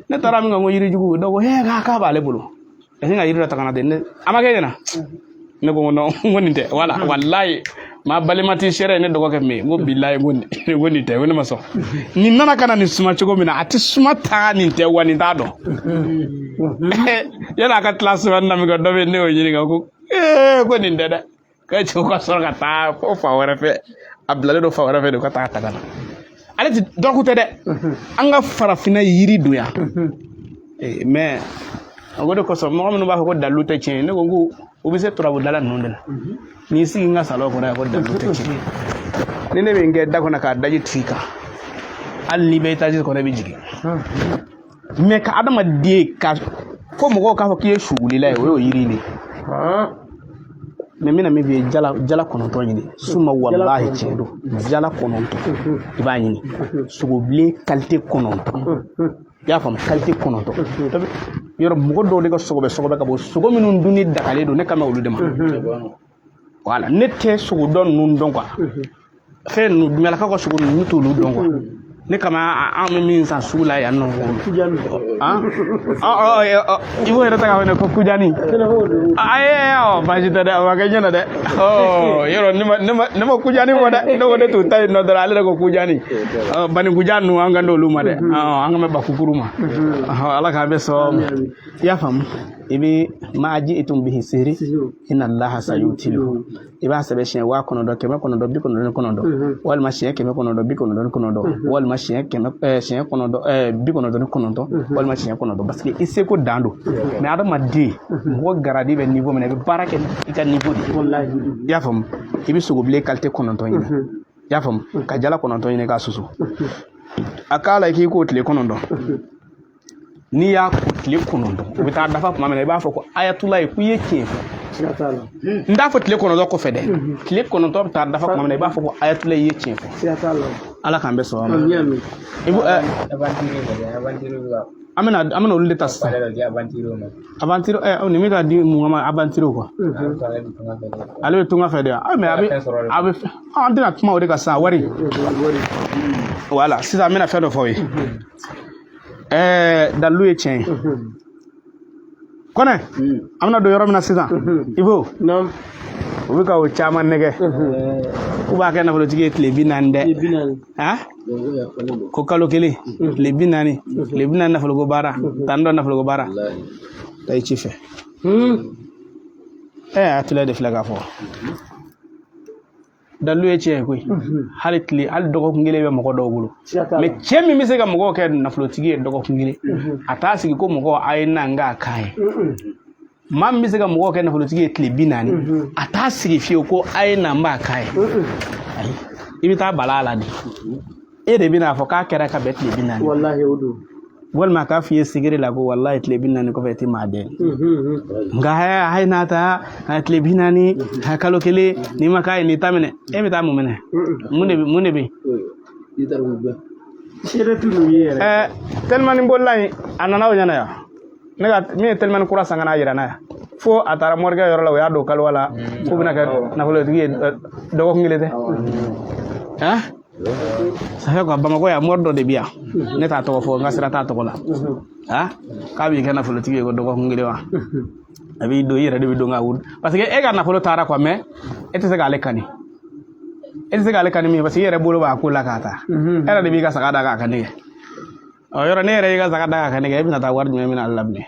A: Ne taara min kan ko yirijugu, dɔw ko he, k'a b'ale bolo, ka sin ka yiri dɔ ta ka na ten. Ne a ma kɛ ɲɛna, ne ko non, n ko nin tɛ. Wala walayi, ma balima tɛ sɛrɛ ye, ne dɔgɔkɛ min ye, n ko bilayi, n ko nin tɛ, n ko ne ma sɔn. Nin nana ka na nin suma cogo min na, a tɛ suma ta, nin tɛ wa, nin t'a dɔn. Yan'a ka tila sumani na min kɛ, dɔ bɛ yen, ne y'o ɲininka ko ee, ko nin tɛ dɛ. Ka cɛw ka sɔrɔ ka taa fo fan wɛrɛ fɛ, a bilalen don fan wɛrɛ fɛ de, ka taa ta ka na. Ale ti dɔrɔgu tɛ dɛ, an ka farafinna yiri don yan. Mais o de kosɔn, mɔgɔ minnu b'a fɔ ko dalilu tɛ tiɲɛ ye, ne ko n ko u bɛ se turabudala ninnu de la. N'i sigi n ka salon kɔnɔ yan ko dalilu tɛ tiɲɛ ye, ni ne bɛ n kɛ da kɔnɔ k'a daji tu i kan, hali n'i bɛ étage kɔnɔ, i bɛ jigin. Mais ka adamaden ka fo mɔgɔw k'a fɔ k'i ye suwulila ye, o y'o yiri de ye. Mais n bɛna min f'i ye, jala, jala 9 ɲini suma, walahi tiɲɛ don. Jala 9, i b'a ɲini, sogobilen qualité 9, i y'a faamu? Qualité 9. Yɔrɔ mɔgɔ dɔw de ka sogo bɛ sɔgɔbɛ ka bɔ sogo minnu dunni dagalen don, ne kan bɛ olu de ma. Wala ne tɛ sogo dɔ ninnu dɔn quoi, fɛn ninnu, dunyalakaw ka sogo ninnu, ne t'olu dɔn quoi. Ne kama an bɛ min san sugu la yan nɔ, han, ɔ, i b'o yɛrɛ ta k'a fɔ ne ko kujani. Ayi, ɔ, baasi tɛ dɛ, a ma kɛ ɲɛna dɛ. Ɔ, yɔrɔ ne ma kujani fɔ dɛ, ne ko ne t'u ta yen nɔ dɔrɔn, ale de ko kujani. Ɔ, banikuja ninnu, an kan d'olu ma dɛ. Ɔ, an kan bɛ bakukuru ma. Ɔ, Ala k'an bɛ sɔn ma. I y'a faamu? I bɛ ma jitum bihi sihiri inna Allaha sayubtiluhu, i b'a sɛbɛn siɲɛ 9999, walima siɲɛ 999, walima siɲɛ kɛmɛ, siɲɛ 9, 99, walima siɲɛ 9, parce que i seko dan don. Mais adamaden, mɔgɔ grade bɛ niveau min na, i bɛ baara kɛ i ka niveau de ye. I y'a faamu? I bɛ sogobilen qualité 9 ɲini, i y'a faamu? Ka jala 9 ɲini k'a susu, a k'a la, i k'i k'o tile 9. N'i y'a ko tile 9, o bɛ taa dafa tuma min na, i b'a fɔ ko ayatula ye ko i ye tiɲɛ fɔ. N t'a fɔ tile 9 kɔfɛ dɛ, tile 9 bɛ taa dafa tuma min na, i b'a fɔ ko Ayatulayi ye tiɲɛ fɔ. Ala k'an bɛɛ sɔn a ma. An bɛna olu de ta sisan. Aventure nin bɛ ka di mun ma aventure quoi. Ale bɛ tunga fɛ de wa? Mais a bɛ an tɛna kuma o de kan sisan, wari. Voilà, sisan an bɛna fɛn dɔ fɔ aw ye. Dalilu ye tiɲɛ ye. Kɔnɛ, an bɛna don yɔrɔ min na sisan, Ibo, u bɛ ka o caman nɛgɛ. K'u b'a kɛ nafolotigi ye tile 40 dɛ. Han? Ko kalo kelen, tile 40, tile 40 nafoloko baara, tan dɔ nafoloko baara. Taa i ci fɛ. Ayatulayi de filɛ k'a fɔ. Dalilu ye tiɲɛ ye koyi. Hali tile, hali dɔgɔkun kelen bɛ mɔgɔ dɔw bolo. Mais cɛ min bɛ se ka mɔgɔw kɛ nafolotigi ye dɔgɔkun kelen, a t'a sigi ko mɔgɔw a ye na n k'a k'a ye. Maa min bɛ se ka mɔgɔw kɛ nafolotigi ye tile 40, a t'a sigi fiyewu ko a ye na n b'a k'a ye. Ayi, i bɛ taa bala a la de. E de bɛna fɔ k'a kɛra ka bɛn tile 40.
B: Walahi o don.
A: Walima k'a f'i ye sigiri la ko walahi tile 40 kɔfɛ i tɛ maa dɛn. Nka a ye n'a ta tile 40, kalo kelen, n'i ma k'a ye n'i ta minɛ, e bɛ taa mun minɛ? Mun de bɛ yen? Telimani bolila in, a nana o ɲɛna yan. Ne ka min ye telimani kura san ka n'a yira n na yan. Fo a taara morikɛ yɔrɔ la, o y'a don kaliwa la k'u bɛna kɛ nafolotigi ye dɔgɔkun kelen tɛ. Han? Ça fait quoi, Bamakɔ yan mori dɔ de bɛ yan, ne t'a tɔgɔ fɔ, n ka sira t'a tɔgɔ la. Han? K'a b'i kɛ nafolotigi ye ko dɔgɔkun kelen wa? A b'i don, i yɛrɛ de bɛ don ka wuli. Parce que e ka nafolo taara quoi, mais e tɛ se k'ale kani. E tɛ se k'ale kani min, parce que i yɛrɛ bolo b'a ko la k'a ta. E yɛrɛ de b'i ka saga da k'a kani kɛ. Ɔ yɔrɔ ne yɛrɛ y'i ka saga da k'a kani kɛ, e bɛna taa wari jumɛn minɛ ale la bilen?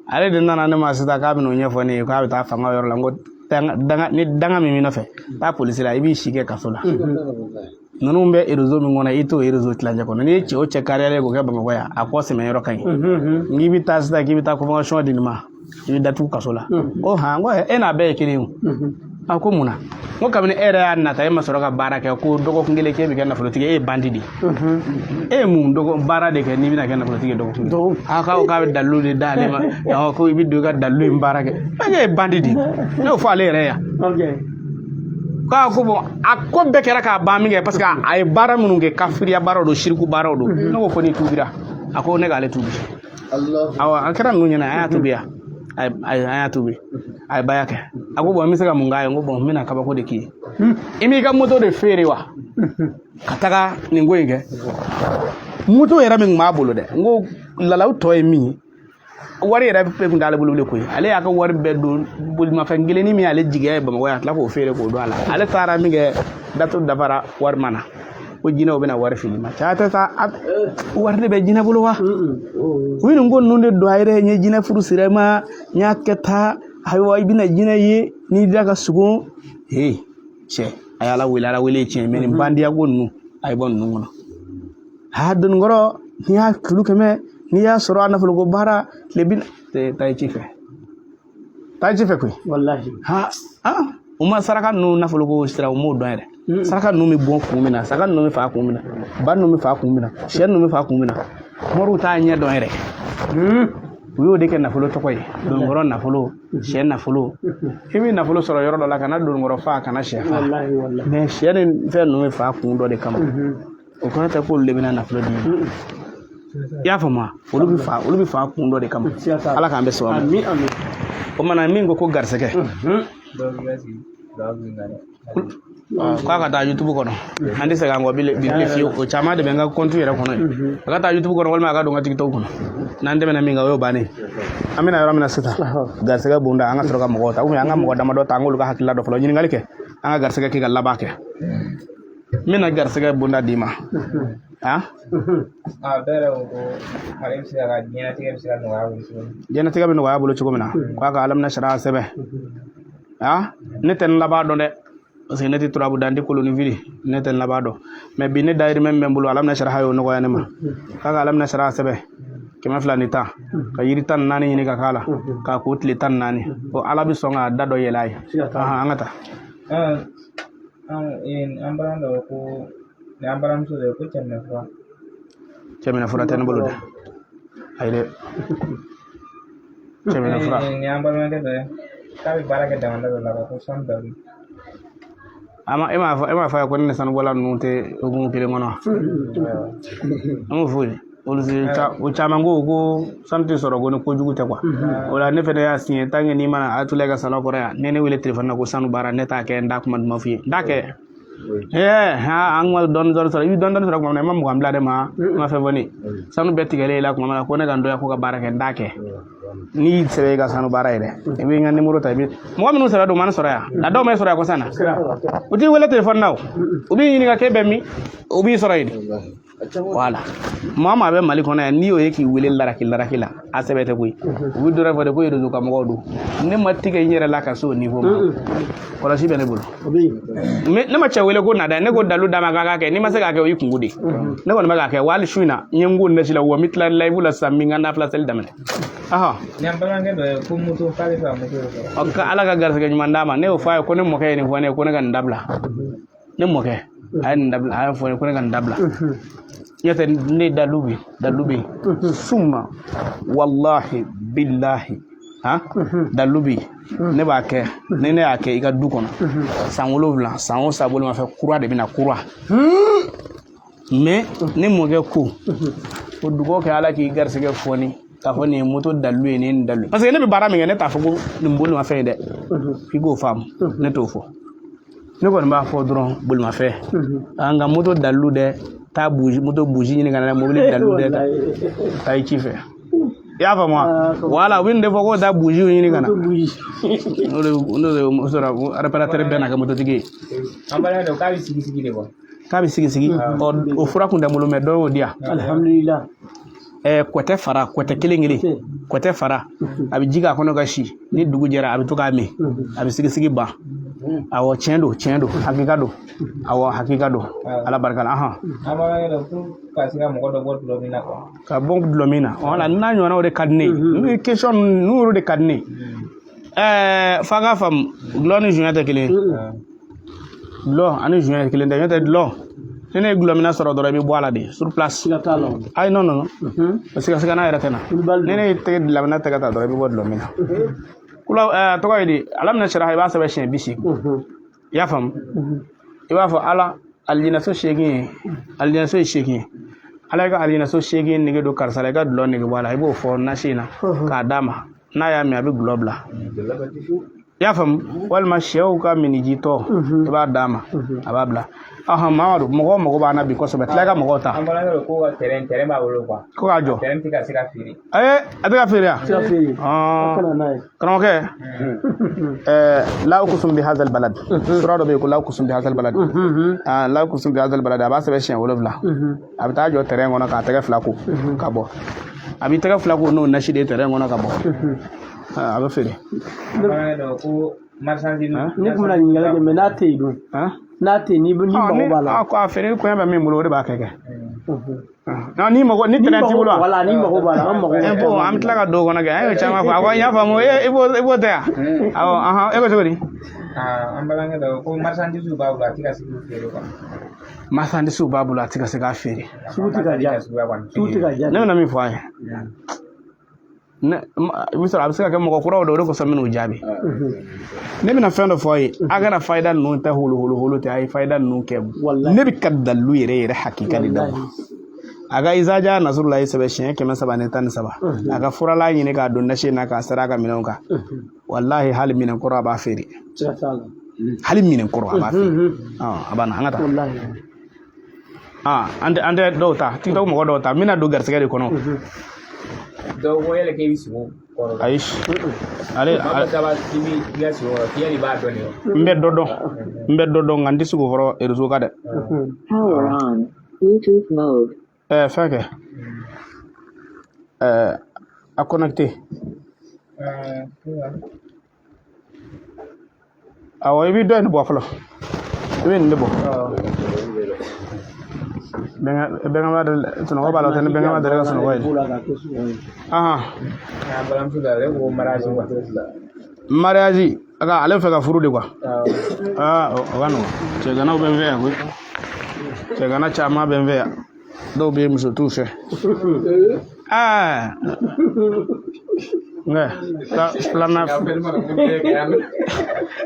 A: Ale de nana ne ma sisan k'a bɛn'o ɲɛfɔ ne ye k'a bɛ taa fanga yɔrɔ la. N ko ni danga min b'i nɔfɛ, taa polisi la, i b'i si kɛ kaso la. Ninnu bɛ réseau min kɔnɔ, i t'o réseau tilancɛ kɔnɔ. N'i ye cɛ o cɛ kariyalen k'o kɛ Bamakɔ yan, a kɔ sɛmɛ yɔrɔ ka ɲi. N'i bɛ taa sisan k'i bɛ taa convocation di nin ma, i bɛ datugu kaso la. Ko han, ko e n'a bɛɛ ye kelen ye o. A ko mun na? N ko kabini e yɛrɛ y'a nata, e ma sɔrɔ ka baara kɛ, ko dɔgɔkun kelen k'e bɛ kɛ nafolotigi, e ye bandi de ye. E ye mun dɔgɔ baara de kɛ n'i bɛna kɛ nafolotigi ye dɔgɔkun kelen? A k'aw k'a bɛ dalilu de d'ale ma, ko i bɛ don i ka dalilu in baara kɛ. E ye bandi de ye. Ne y'o fɔ ale yɛrɛ yan. K'a ko bon, a ko bɛɛ kɛra k'a ban min kɛ, parce que a ye baara minnu kɛ, kafiriya baaraw don, siriku baaraw don. Ne ko fo n'i tubira. A ko ne k'ale tubi. Awɔ, a kɛra ninnu ɲɛna, an y'a tubi yan. An y'a tubi, a ye baya kɛ. A ko bon, n bɛ se ka mun k'a ye? N ko bon, n bɛna kabako de k'i ye. I m'i ka moto de feere wa ka taga nin ko in kɛ? Moto yɛrɛ min tun b'a bolo dɛ, n ko lalaw tɔ ye min ye, wari yɛrɛ bɛɛ tun t'ale bolo bilen koyi. Ale y'a ka wari bɛɛ don bolimafɛn kelennin min y'ale jigiya ye Bamakɔ yan, a tila k'o feere k'o don a la. Ale taara min kɛ, datu dafara, wari ma na, ko jinɛw bɛna wari fili ma. Cɛ tɛ taa, wari de bɛ jinɛ bolo wa? U ye nin ko ninnu de don a yɛrɛ ye. N ye jinɛ furu sira ma, n y'a kɛ tan, ayiwa i bɛna jinɛ ye n'i da ka sugun. Ee cɛ, a ye Ala wele, Ala wele ye tiɲɛ, mais nin bandiya ko ninnu, a ye bɔ ninnu kɔnɔ. A doninkɔrɔ, n'i y'a kilo 100, n'i y'a sɔrɔ a nafoloko baara tile bi taa i ci fɛ, taa i ci fɛ koyi.
B: Walahi.
A: Ha, u ma saraka ninnu nafoloko sira, u m'o dɔn yɛrɛ. Saraka ninnu bɛ bɔ kun min na, saga ninnu bɛ faa kun min na, ba ninnu bɛ faa kun min na, sɛ ninnu bɛ faa kun min na, moriw t'a ɲɛ dɔn yɛrɛ. U y'o de kɛ nafolo tɔgɔ ye. Donkɔrɔ nafolo, sɛ nafolo. I bɛ nafolo sɔrɔ yɔrɔ dɔ la, kana donkɔrɔ fa, kana sɛ fa. Mais sɛ ni fɛn ninnu bɛ faa kun dɔ de kama. O kɔrɔ tɛ k'olu de bɛna nafolo d'i ma. I y'a faamu wa? Olu bɛ faa kun dɔ de kama. Ala k'an bɛ sɔn a ma. O mana min ko ko garisɛgɛ. K'a ka taa YouTube kɔnɔ, an tɛ segin an kɔ bi fiyewu. O caman de bɛ n ka compte yɛrɛ kɔnɔ yen. A ka taa YouTube kɔnɔ walima a ka don n ka TikTok kɔnɔ. N'an tɛmɛna min kan, o y'o bannen. An bɛna yɔrɔ min na sisan, garisɛgɛ bonda, an ka sɔrɔ ka mɔgɔw ta, ou bien an ka mɔgɔ damadɔ ta, an k'olu ka hakilila dɔ fɔlɔ ɲininkali kɛ, an ka garisɛgɛ kɛ ka laban kɛ. N bɛna garisɛgɛ bonda d'i ma. Han?
C: A bɛɛ yɛrɛ ko ale bɛ se ka diɲɛlatigɛ bɛ se ka nɔgɔya a bolo cogo min.
A: Diɲɛlatigɛ bɛ nɔgɔya a bolo cogo min na, k'a ka alamina sariya sɛbɛn. Han? Ne tɛ n laban dɔn dɛ, parce que ne tɛ turabu dan, tɛ kolonifili, ne tɛ n laban dɔn. Mais bi ne dayirimɛ min bɛ n bolo, alamina sariya y'o nɔgɔya ne ma. K'a ka alamina sariya sɛbɛn 210, ka yiri 14 ɲini ka k'a la, k'a ko tile 14, ko Ala bɛ sɔn k'a da dɔ yɛlɛ a ye. An ka taa.
C: An balima dɔ ko ni an balimamuso dɔ ko cɛminɛ fura.
A: Cɛminɛ fura tɛ ne bolo dɛ. Ayi dɛ. Cɛminɛ fura.
C: Ni an balimakɛ dɔ ye. K'a bɛ baara kɛ damanda dɔ la ko sanu dalu.
A: A ma e m'a fɔ, e m'a fɔ a ye ko ne ni sanubɔla ninnu tɛ hukumu kelen kɔnɔ wa? An m'o f'o ye. Olu o caman ko sanu tɛ sɔrɔ ko ni kojugu tɛ quoi. O la ne fɛnɛ y'a signé, tant que n'i mana a tula i ka salon kɔrɔ yan, ni ne wele téléphone na ko sanu baara, ne t'a kɛ, n t'a kuma duman f'i ye, n t'a kɛ. An ka dɔɔni dɔɔni sɔrɔ, i bɛ dɔɔni dɔɔni sɔrɔ tuma min na, i ma 20 bila ne ma, n ma fɛn fɔ ne ye. Sanu bɛɛ tigɛlen i la tuma min na, ko ne ka n dɔgɔya ko ka baara kɛ, n t'a kɛ. N'i sɛbɛ i ka sanu baara ye dɛ, i bɛ n ka nimoro ta, i bɛ mɔgɔ minnu sɛbɛ don, u ma ne sɔrɔ yan, a dɔw ma e sɔrɔ yan kɔsa in na, u t'i wele téléphone na o, u b'i ɲininka k'e bɛ min, u b'i sɔrɔ yen de. Voilà, maa o maa bɛ Mali kɔnɔ yan, n'i y'o ye k'i wele laraki laraki la, a sɛbɛ tɛ koyi. U bɛ dɔ fɔ de ko réseau ka mɔgɔw don. Ne ma tigɛ n yɛrɛ la ka se o niveau ma, kɔlɔsi bɛ ne bolo. Mais ne ma cɛ wele ko na dɛ, ne ko dalu d'a ma k'a k'a kɛ, n'i ma se k'a kɛ, o y'i kungo de ye. Ne kɔni bɛ k'a kɛ wa, hali su in na n ye n ko nasi la wa, n bɛ tila live la sisan, n bɛ n ka nafila seli daminɛ.
C: Ni an balimakɛ dɔ ye ko moto, k'ale fɛ ka moto de sɔrɔ.
A: Ɔ, ka Ala ka garisɛgɛ ɲuman d'a ma. Ne y'o fɔ a ye ko ne mɔkɛ ye nin fɔ ne ye ko ne ka nin dabila. Ne mɔkɛ a ye nin dabila, a y'a fɔ ne ye ko ne ka nin dabila. N'o tɛ ne dalu bɛ, dalu bɛ yen suma, walahi bilahi, han, dalu bɛ yen. Ne b'a kɛ, ni ne y'a kɛ i ka du kɔnɔ san 7, san o san bolimafɛn kura de bɛ na, kura. Mais ne mɔkɛ ko dugawu kɛ Ala k'i garisɛgɛ fɔni k'a fɔ nin ye moto dalu ye, nin ye nin dalu ye, parce que ne bɛ baara min kɛ, ne t'a fɔ ko nin bolimafɛn ye dɛ, k'i k'o faamu, ne t'o fɔ. Ne kɔni b'a fɔ dɔrɔn bolimafɛn, nka moto dalu dɛ, taa buji, moto buji ɲini ka na, mobili dalu dɛ, taa i ci fɛ, i y'a faamu wa? Wala u bɛ nin de fɔ ko taa bujiw ɲini ka na, n'o de sɔrɔ réparateur bɛɛ n'a ka mototigi ye.
C: An balimakɛ dɔ k'a bɛ sigi sigi de quoi.
A: K'a bɛ sigi sigi, ɔ, o fura kun tɛ n bolo, mais dɔ y'o di yan.
B: Alhamdulillah.
A: Kɔtɛ fara, kɔtɛ kelen kelen, kɔtɛ fara, a bɛ ji k'a kɔnɔ ka si, ni dugu jɛra a bɛ to k'a min, a bɛ sigi sigi ban. Awɔ, tiɲɛ don, tiɲɛ don, hakika don, awɔ, hakika don, Ala barika la. Ahan.
C: An balimakɛ dɔ ko ka se ka mɔgɔ dɔ bɔ dulɔ min na quoi.
A: Ka bɔ dulɔ min na, wala n'a ɲɔgɔnnaw de ka di ne ye, n'u ye question ninnu olu de ka di ne ye. F'a ka faamu, dulɔ ni joint tɛ kelen ye, dulɔ ani joint kelen tɛ. N'o tɛ dulɔ, ni ne ye dulɔ minna sɔrɔ dɔrɔn, i bɛ bɔ a la de sur place.
B: Siga t'a la.
A: Ayi, non, non, non, siga siga n'a yɛrɛ tɛ na.
B: Kulubali.
A: Ni ne ye tɛgɛ lamina tɛgɛ ta dɔrɔn, i bɛ bɔ dulɔ min na. Kula tɔgɔ ye di, ala minɛ sira, i b'a sɛbɛn siɲɛ 80. I y'a faamu? I b'a fɔ Ala, alijinɛso 8 ye, alijinɛso ye 8 ye, Ala i ka alijinɛso 8 nege don karisa la, i ka dulɔ nege bɔ a la. I b'o fɔ nasi in na k'a d'a ma, n'a y'a min, a bɛ dulɔ bila. I y'a faamu? Walima sɛw ka minijitɔ, i b'a d'a ma, a b'a bila. Ɔhɔn, Mamadu, mɔgɔw mago b'an na bi kosɛbɛ, tila i ka mɔgɔw ta.
C: An balimakɛ dɔ ko ka terrain b'a bolo quoi.
A: Ko k'a jɔ.
C: Terrain tɛ ka se ka feere.
A: Ee, a tɛ ka feere yan.
B: Tɛ ka feere.
A: Ɔn.
B: Kana n'a ye.
A: Karamɔgɔkɛ, la uqsimu bi hazal balad, sura dɔ bɛ yen ko la uqsimu bi hazal balad. Ah, la uqsimu bi hazal balad, a b'a sɛbɛn siɲɛ 7, a bɛ taa jɔ terrain kɔnɔ k'a tɛgɛ fila ko ka bɔ, a b'i tɛgɛ fila ko n'o nasi de ye terrain kɔnɔ ka bɔ. Ah, a bɛ feere.
C: An balimakɛ dɔ ko marchandise.
B: Ne tun bɛna ɲininkali kɛ, mais n'a tɛ yen dun?
A: Han.
B: N'a tɛ yen, ni
A: Ah,
B: mago
A: ni
B: b'a la.
A: Ah, ko a feere koɲɛ bɛ min bolo, o de b'a kɛ. Non, ni mago ni terrain t'i bolo wa?
B: Wala, ni mago b'a la, an mago.
A: Eh, bon, an bɛ tila ka don o kɔnɔ kɛ, an y'o caman fɔ. Awɔ, n y'a faamu, i b'o tɛ yan. Awɔ, ahan, e ko cogo di?
C: Ah, an balimakɛ dɔ ko marchandise b'a bolo, a tɛ ka se k'u feere quoi.
A: Marchandise b'a bolo, a tɛ ka se k'a feere.
B: Sugu tɛ ka diya.
C: Suguya kɔni.
B: Sugu tɛ ka diya.
A: Ne bɛna min fɔ a ye, ne i bɛ sɔrɔ a bɛ se ka kɛ mɔgɔ kuraw don, o de kosɔn n bɛn'o jaabi. Ne bɛna fɛn dɔ fɔ a ye, a kana fayida ninnu tɛ holo holo holo tɛ, a ye fayida ninnu kɛ.
B: Wallahi.
A: Ne bɛ ka dalilu yɛrɛ yɛrɛ hakika de d'a ma. A ka izaja nasurulayi sɛbɛn siɲɛ 313, a ka furala ɲini k'a don nasi in na k'a sara a ka minɛnw kan. Walahi, hali minɛn kɔrɔ a b'a feere.
B: Siga t'a la.
A: Hali minɛn kɔrɔ a b'a feere. A banna, an ka taa.
B: Wallahi.
A: An tɛ dɔw ta, TikTok mɔgɔ dɔw ta, n bɛna don garisɛgɛ de kɔnɔ.
C: Dɔw ko yɛlɛ k'e bɛ sogo kɔrɔ.
A: Ayi, ale
C: Maa dɔ ta b'a k'i b'i ka sogo kɔrɔ, k'i yɛrɛ b'a dɔn de wa?
A: N bɛ dɔ dɔn, n bɛ dɔ dɔn, nka n tɛ se k'o fɔ réseau kan dɛ.
D: Power on. Bluetooth mode.
A: Fɛn kɛ, a connecté. Awɔ, i bɛ dɔ in bɔ fɔlɔ, i bɛ nin de bɔ. Bɛnkɛ b'a deli sunɔgɔ b'a la, o tɛ ni bɛnkɛ ma deli ka sunɔgɔ ye. Ahan.
C: An balimamuso dɔ ale ko mariage quoi.
A: Mariage, a ka ale fɛ ka furu de quoi. Aa, o ka nɔgɔn, cɛganaw bɛ n fɛ yan koyi, cɛgana caman bɛ n fɛ yan, dɔw bɛ yen muso t'u fɛ. Aa. Nka filanan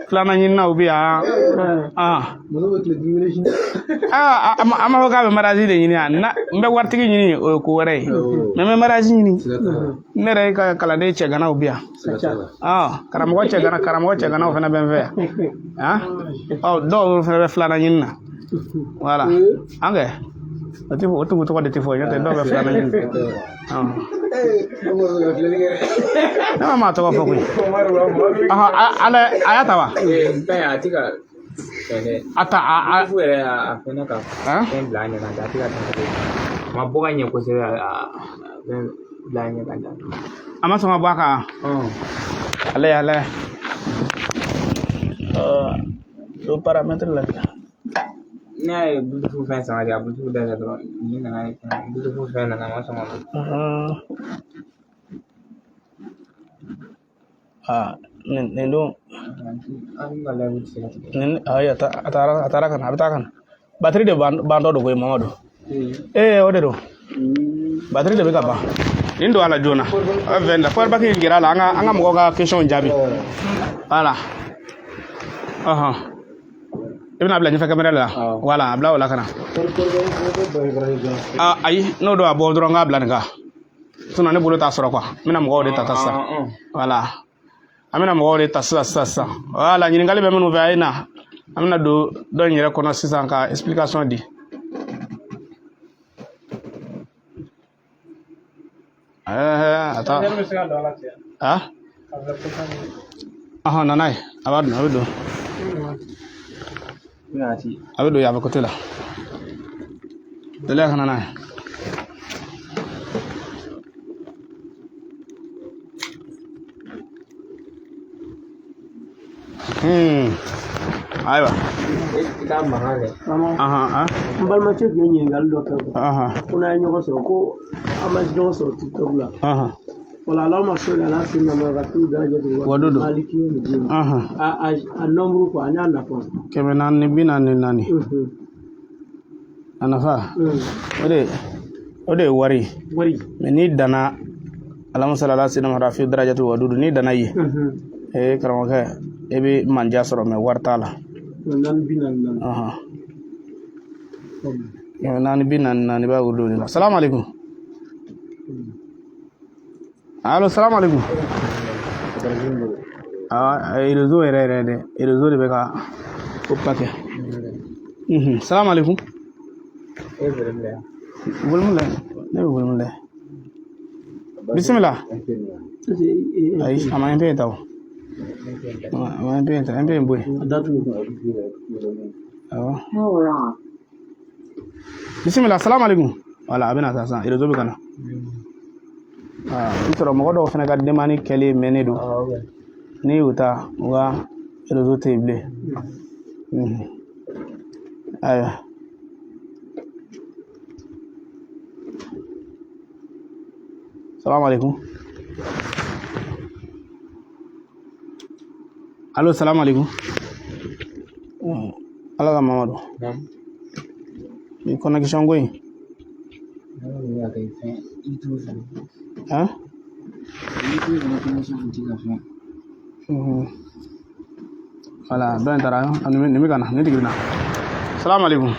A: filanan ɲininaw bɛ yan. Ah. Aa, an m'a fɔ k'a bɛ mariage de ɲini yan. Na n bɛ waritigi ɲini, o ye ko wɛrɛ ye. Mais n bɛ mariage ɲini. Ne yɛrɛ ka kalanden cɛganaw bɛ yan. Ah, karamɔgɔ cɛgana, karamɔgɔ cɛganaw fana bɛ n fɛ yan. Ah, ɔ dɔw fana bɛ filanan ɲini na. Voilà. An kɛ. O tɛ o tigiw tɔgɔ de tɛ fɔ, n'o tɛ dɔw bɛ filanan ɲini. Ah. Ne ma maa tɔgɔ fɔ koyi. Ɔhɔn, ala a y'a ta wa?
C: Fɛn a ti ka fɛn dɛ.
A: A ta a
C: Fu yɛrɛ a fɛnɛ ka
A: Han?
C: fɛn bila a ɲɛ ka da, a ti ka taa. A ma bɔ ka ɲɛ kosɛbɛ, a fɛn bila a ɲɛ ka da.
A: A ma sɔn ka bɔ a kan. Ale ale. O paramètre la.
C: Ne y'a ye Bluetooth fɛn sama de, a Bluetooth dayɛlɛ dɔrɔn, nin nana ye Bluetooth fɛn nana, a ma sɔn ka bɔ.
A: Ah, nin don
C: An ka live tɛ se ka tigɛ.
A: nin ayi a taara, a taara ka na, a bɛ taa ka na. Batterie de bantɔ don koyi Mamadu. Ee, o de don. Batterie de bɛ ka ban. Nin don a la joona. A bɛ fɛn da. Power bank in gɛrɛ a la, an ka mɔgɔw ka question jaabi. Voilà. Ɔhɔn. I bɛna bila ɲɛfɛ caméra la. Voilà, a bila o la ka na. Ah, ayi, n'o don a bɔ dɔrɔn n k'a bila nin kan. Sinon ne bolo t'a sɔrɔ quoi. N bɛna mɔgɔw de ta ta sisan. Voilà. An bɛna mɔgɔw de ta sisan sisan sisan. Voilà, ɲininkali bɛ minnu fɛ, a ye na. An bɛna don dɔ in yɛrɛ kɔnɔ sisan ka explication di. Ɛɛ, a ta. Ah? Ɔhɔn, na n'a ye. A b'a dun, a bɛ don. A bɛ don yan fɛ côté la. Teliya ka na n'a ye. Ayiwa.
C: I t'a mankan kɛ.
A: Ahan, ah.
B: N balimakɛ tun ye ɲininkali dɔ kɛ quoi. Ko n'an ye ɲɔgɔn sɔrɔ, ko an ma ɲɔgɔn sɔrɔ TikTok la. Wala Allahumma salli ala sayyidina Muhammad darajati
A: Wa dudu.
B: Maliki yawmi a a a nombre quoi, a n'a nafa.
A: 444. A nafa. O de ye wari ye.
B: Wari.
A: Mais n'i danna Allahumma salli ala sayyidina Muhammad fi darajati wa dudu, n'i danna yen. Ee karamɔgɔkɛ, e bɛ manja sɔrɔ mais wari t'a la.
B: 444.
A: 444 b'a wuli o de la. Salamu alaikum. Allo, salamu alaikum. Ah, réseau yɛrɛ yɛrɛ dɛ, réseau de bɛ ka o pa kɛ. Salamu alaikum.
C: E volume la.
A: Volume la, ne bɛ volume la. Bisimila. Ayi, a ma MP ta o. A ma MP ta, MP in bɔ yen.
B: A datugu.
A: Awɔ.
D: Power off.
A: Bisimila, salamu alaikum. Voilà, a bɛna taa sisan, réseau bɛ ka na. Ah, i sɔrɔ mɔgɔ dɔw fana ka demande kɛlen mɛnnen don. N'i y'u ta, u ka réseau tɛ yen bilen. Ayiwa. Salamu alaikum. Allo, salamu alaikum. Ala ka Mamadu. Ni connexion ko in. Han? Voilà, dɔ in taara, nin bɛ ka na, nin tigi bɛ na. Salamu alaikum.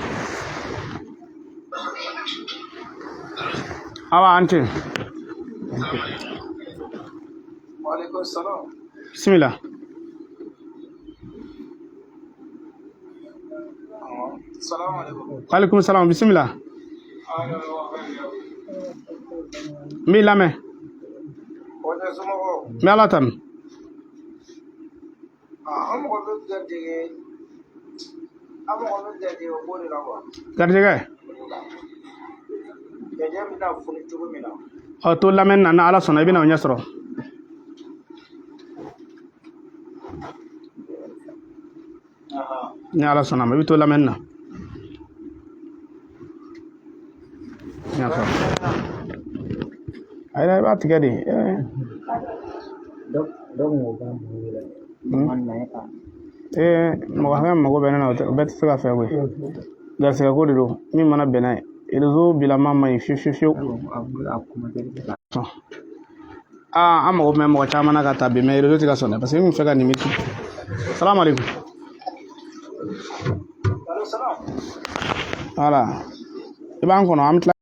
A: Awa, an ce.
E: Waalaikum salam.
A: Bismillah.
E: Salam alaikum.
A: Alaikum salam, bismillah. N b'i lamɛn.
E: Wajen somɔgɔw.
A: N bɛ Ala tanu.
E: An mɔgɔ bɛ garijɛgɛ, an mɔgɔ bɛ garijɛgɛ ko de la quoi.
A: Garijɛgɛ.
E: Garijɛgɛ bɛna foni cogo min na.
A: Ɔ to lamɛn na, ni Ala sɔnna i bɛna o ɲɛ sɔrɔ. Ni Ala sɔnna ma, i bɛ to lamɛnni na. N y'a faamu. Ayi, i b'a tigɛ de.
C: Dɔ dɔ kun ko k'a mago bɛ la.
A: Ee, mɔgɔ hakɛ min mago bɛ ne na, o bɛɛ tɛ se ka fɛ koyi. Garisɛgɛ ko de don, min mana bɛn n'a ye. Réseau bilama man ɲi fiyewu fiyewu fiyewu. Aa, an mago tun bɛ mɔgɔ caman na ka taa bi, mais réseau tɛ ka sɔn dɛ, parce que n kun fɛ ka nin miti. Salamu aleykum. Voilà, i b'an kɔnɔ, an bɛ tila.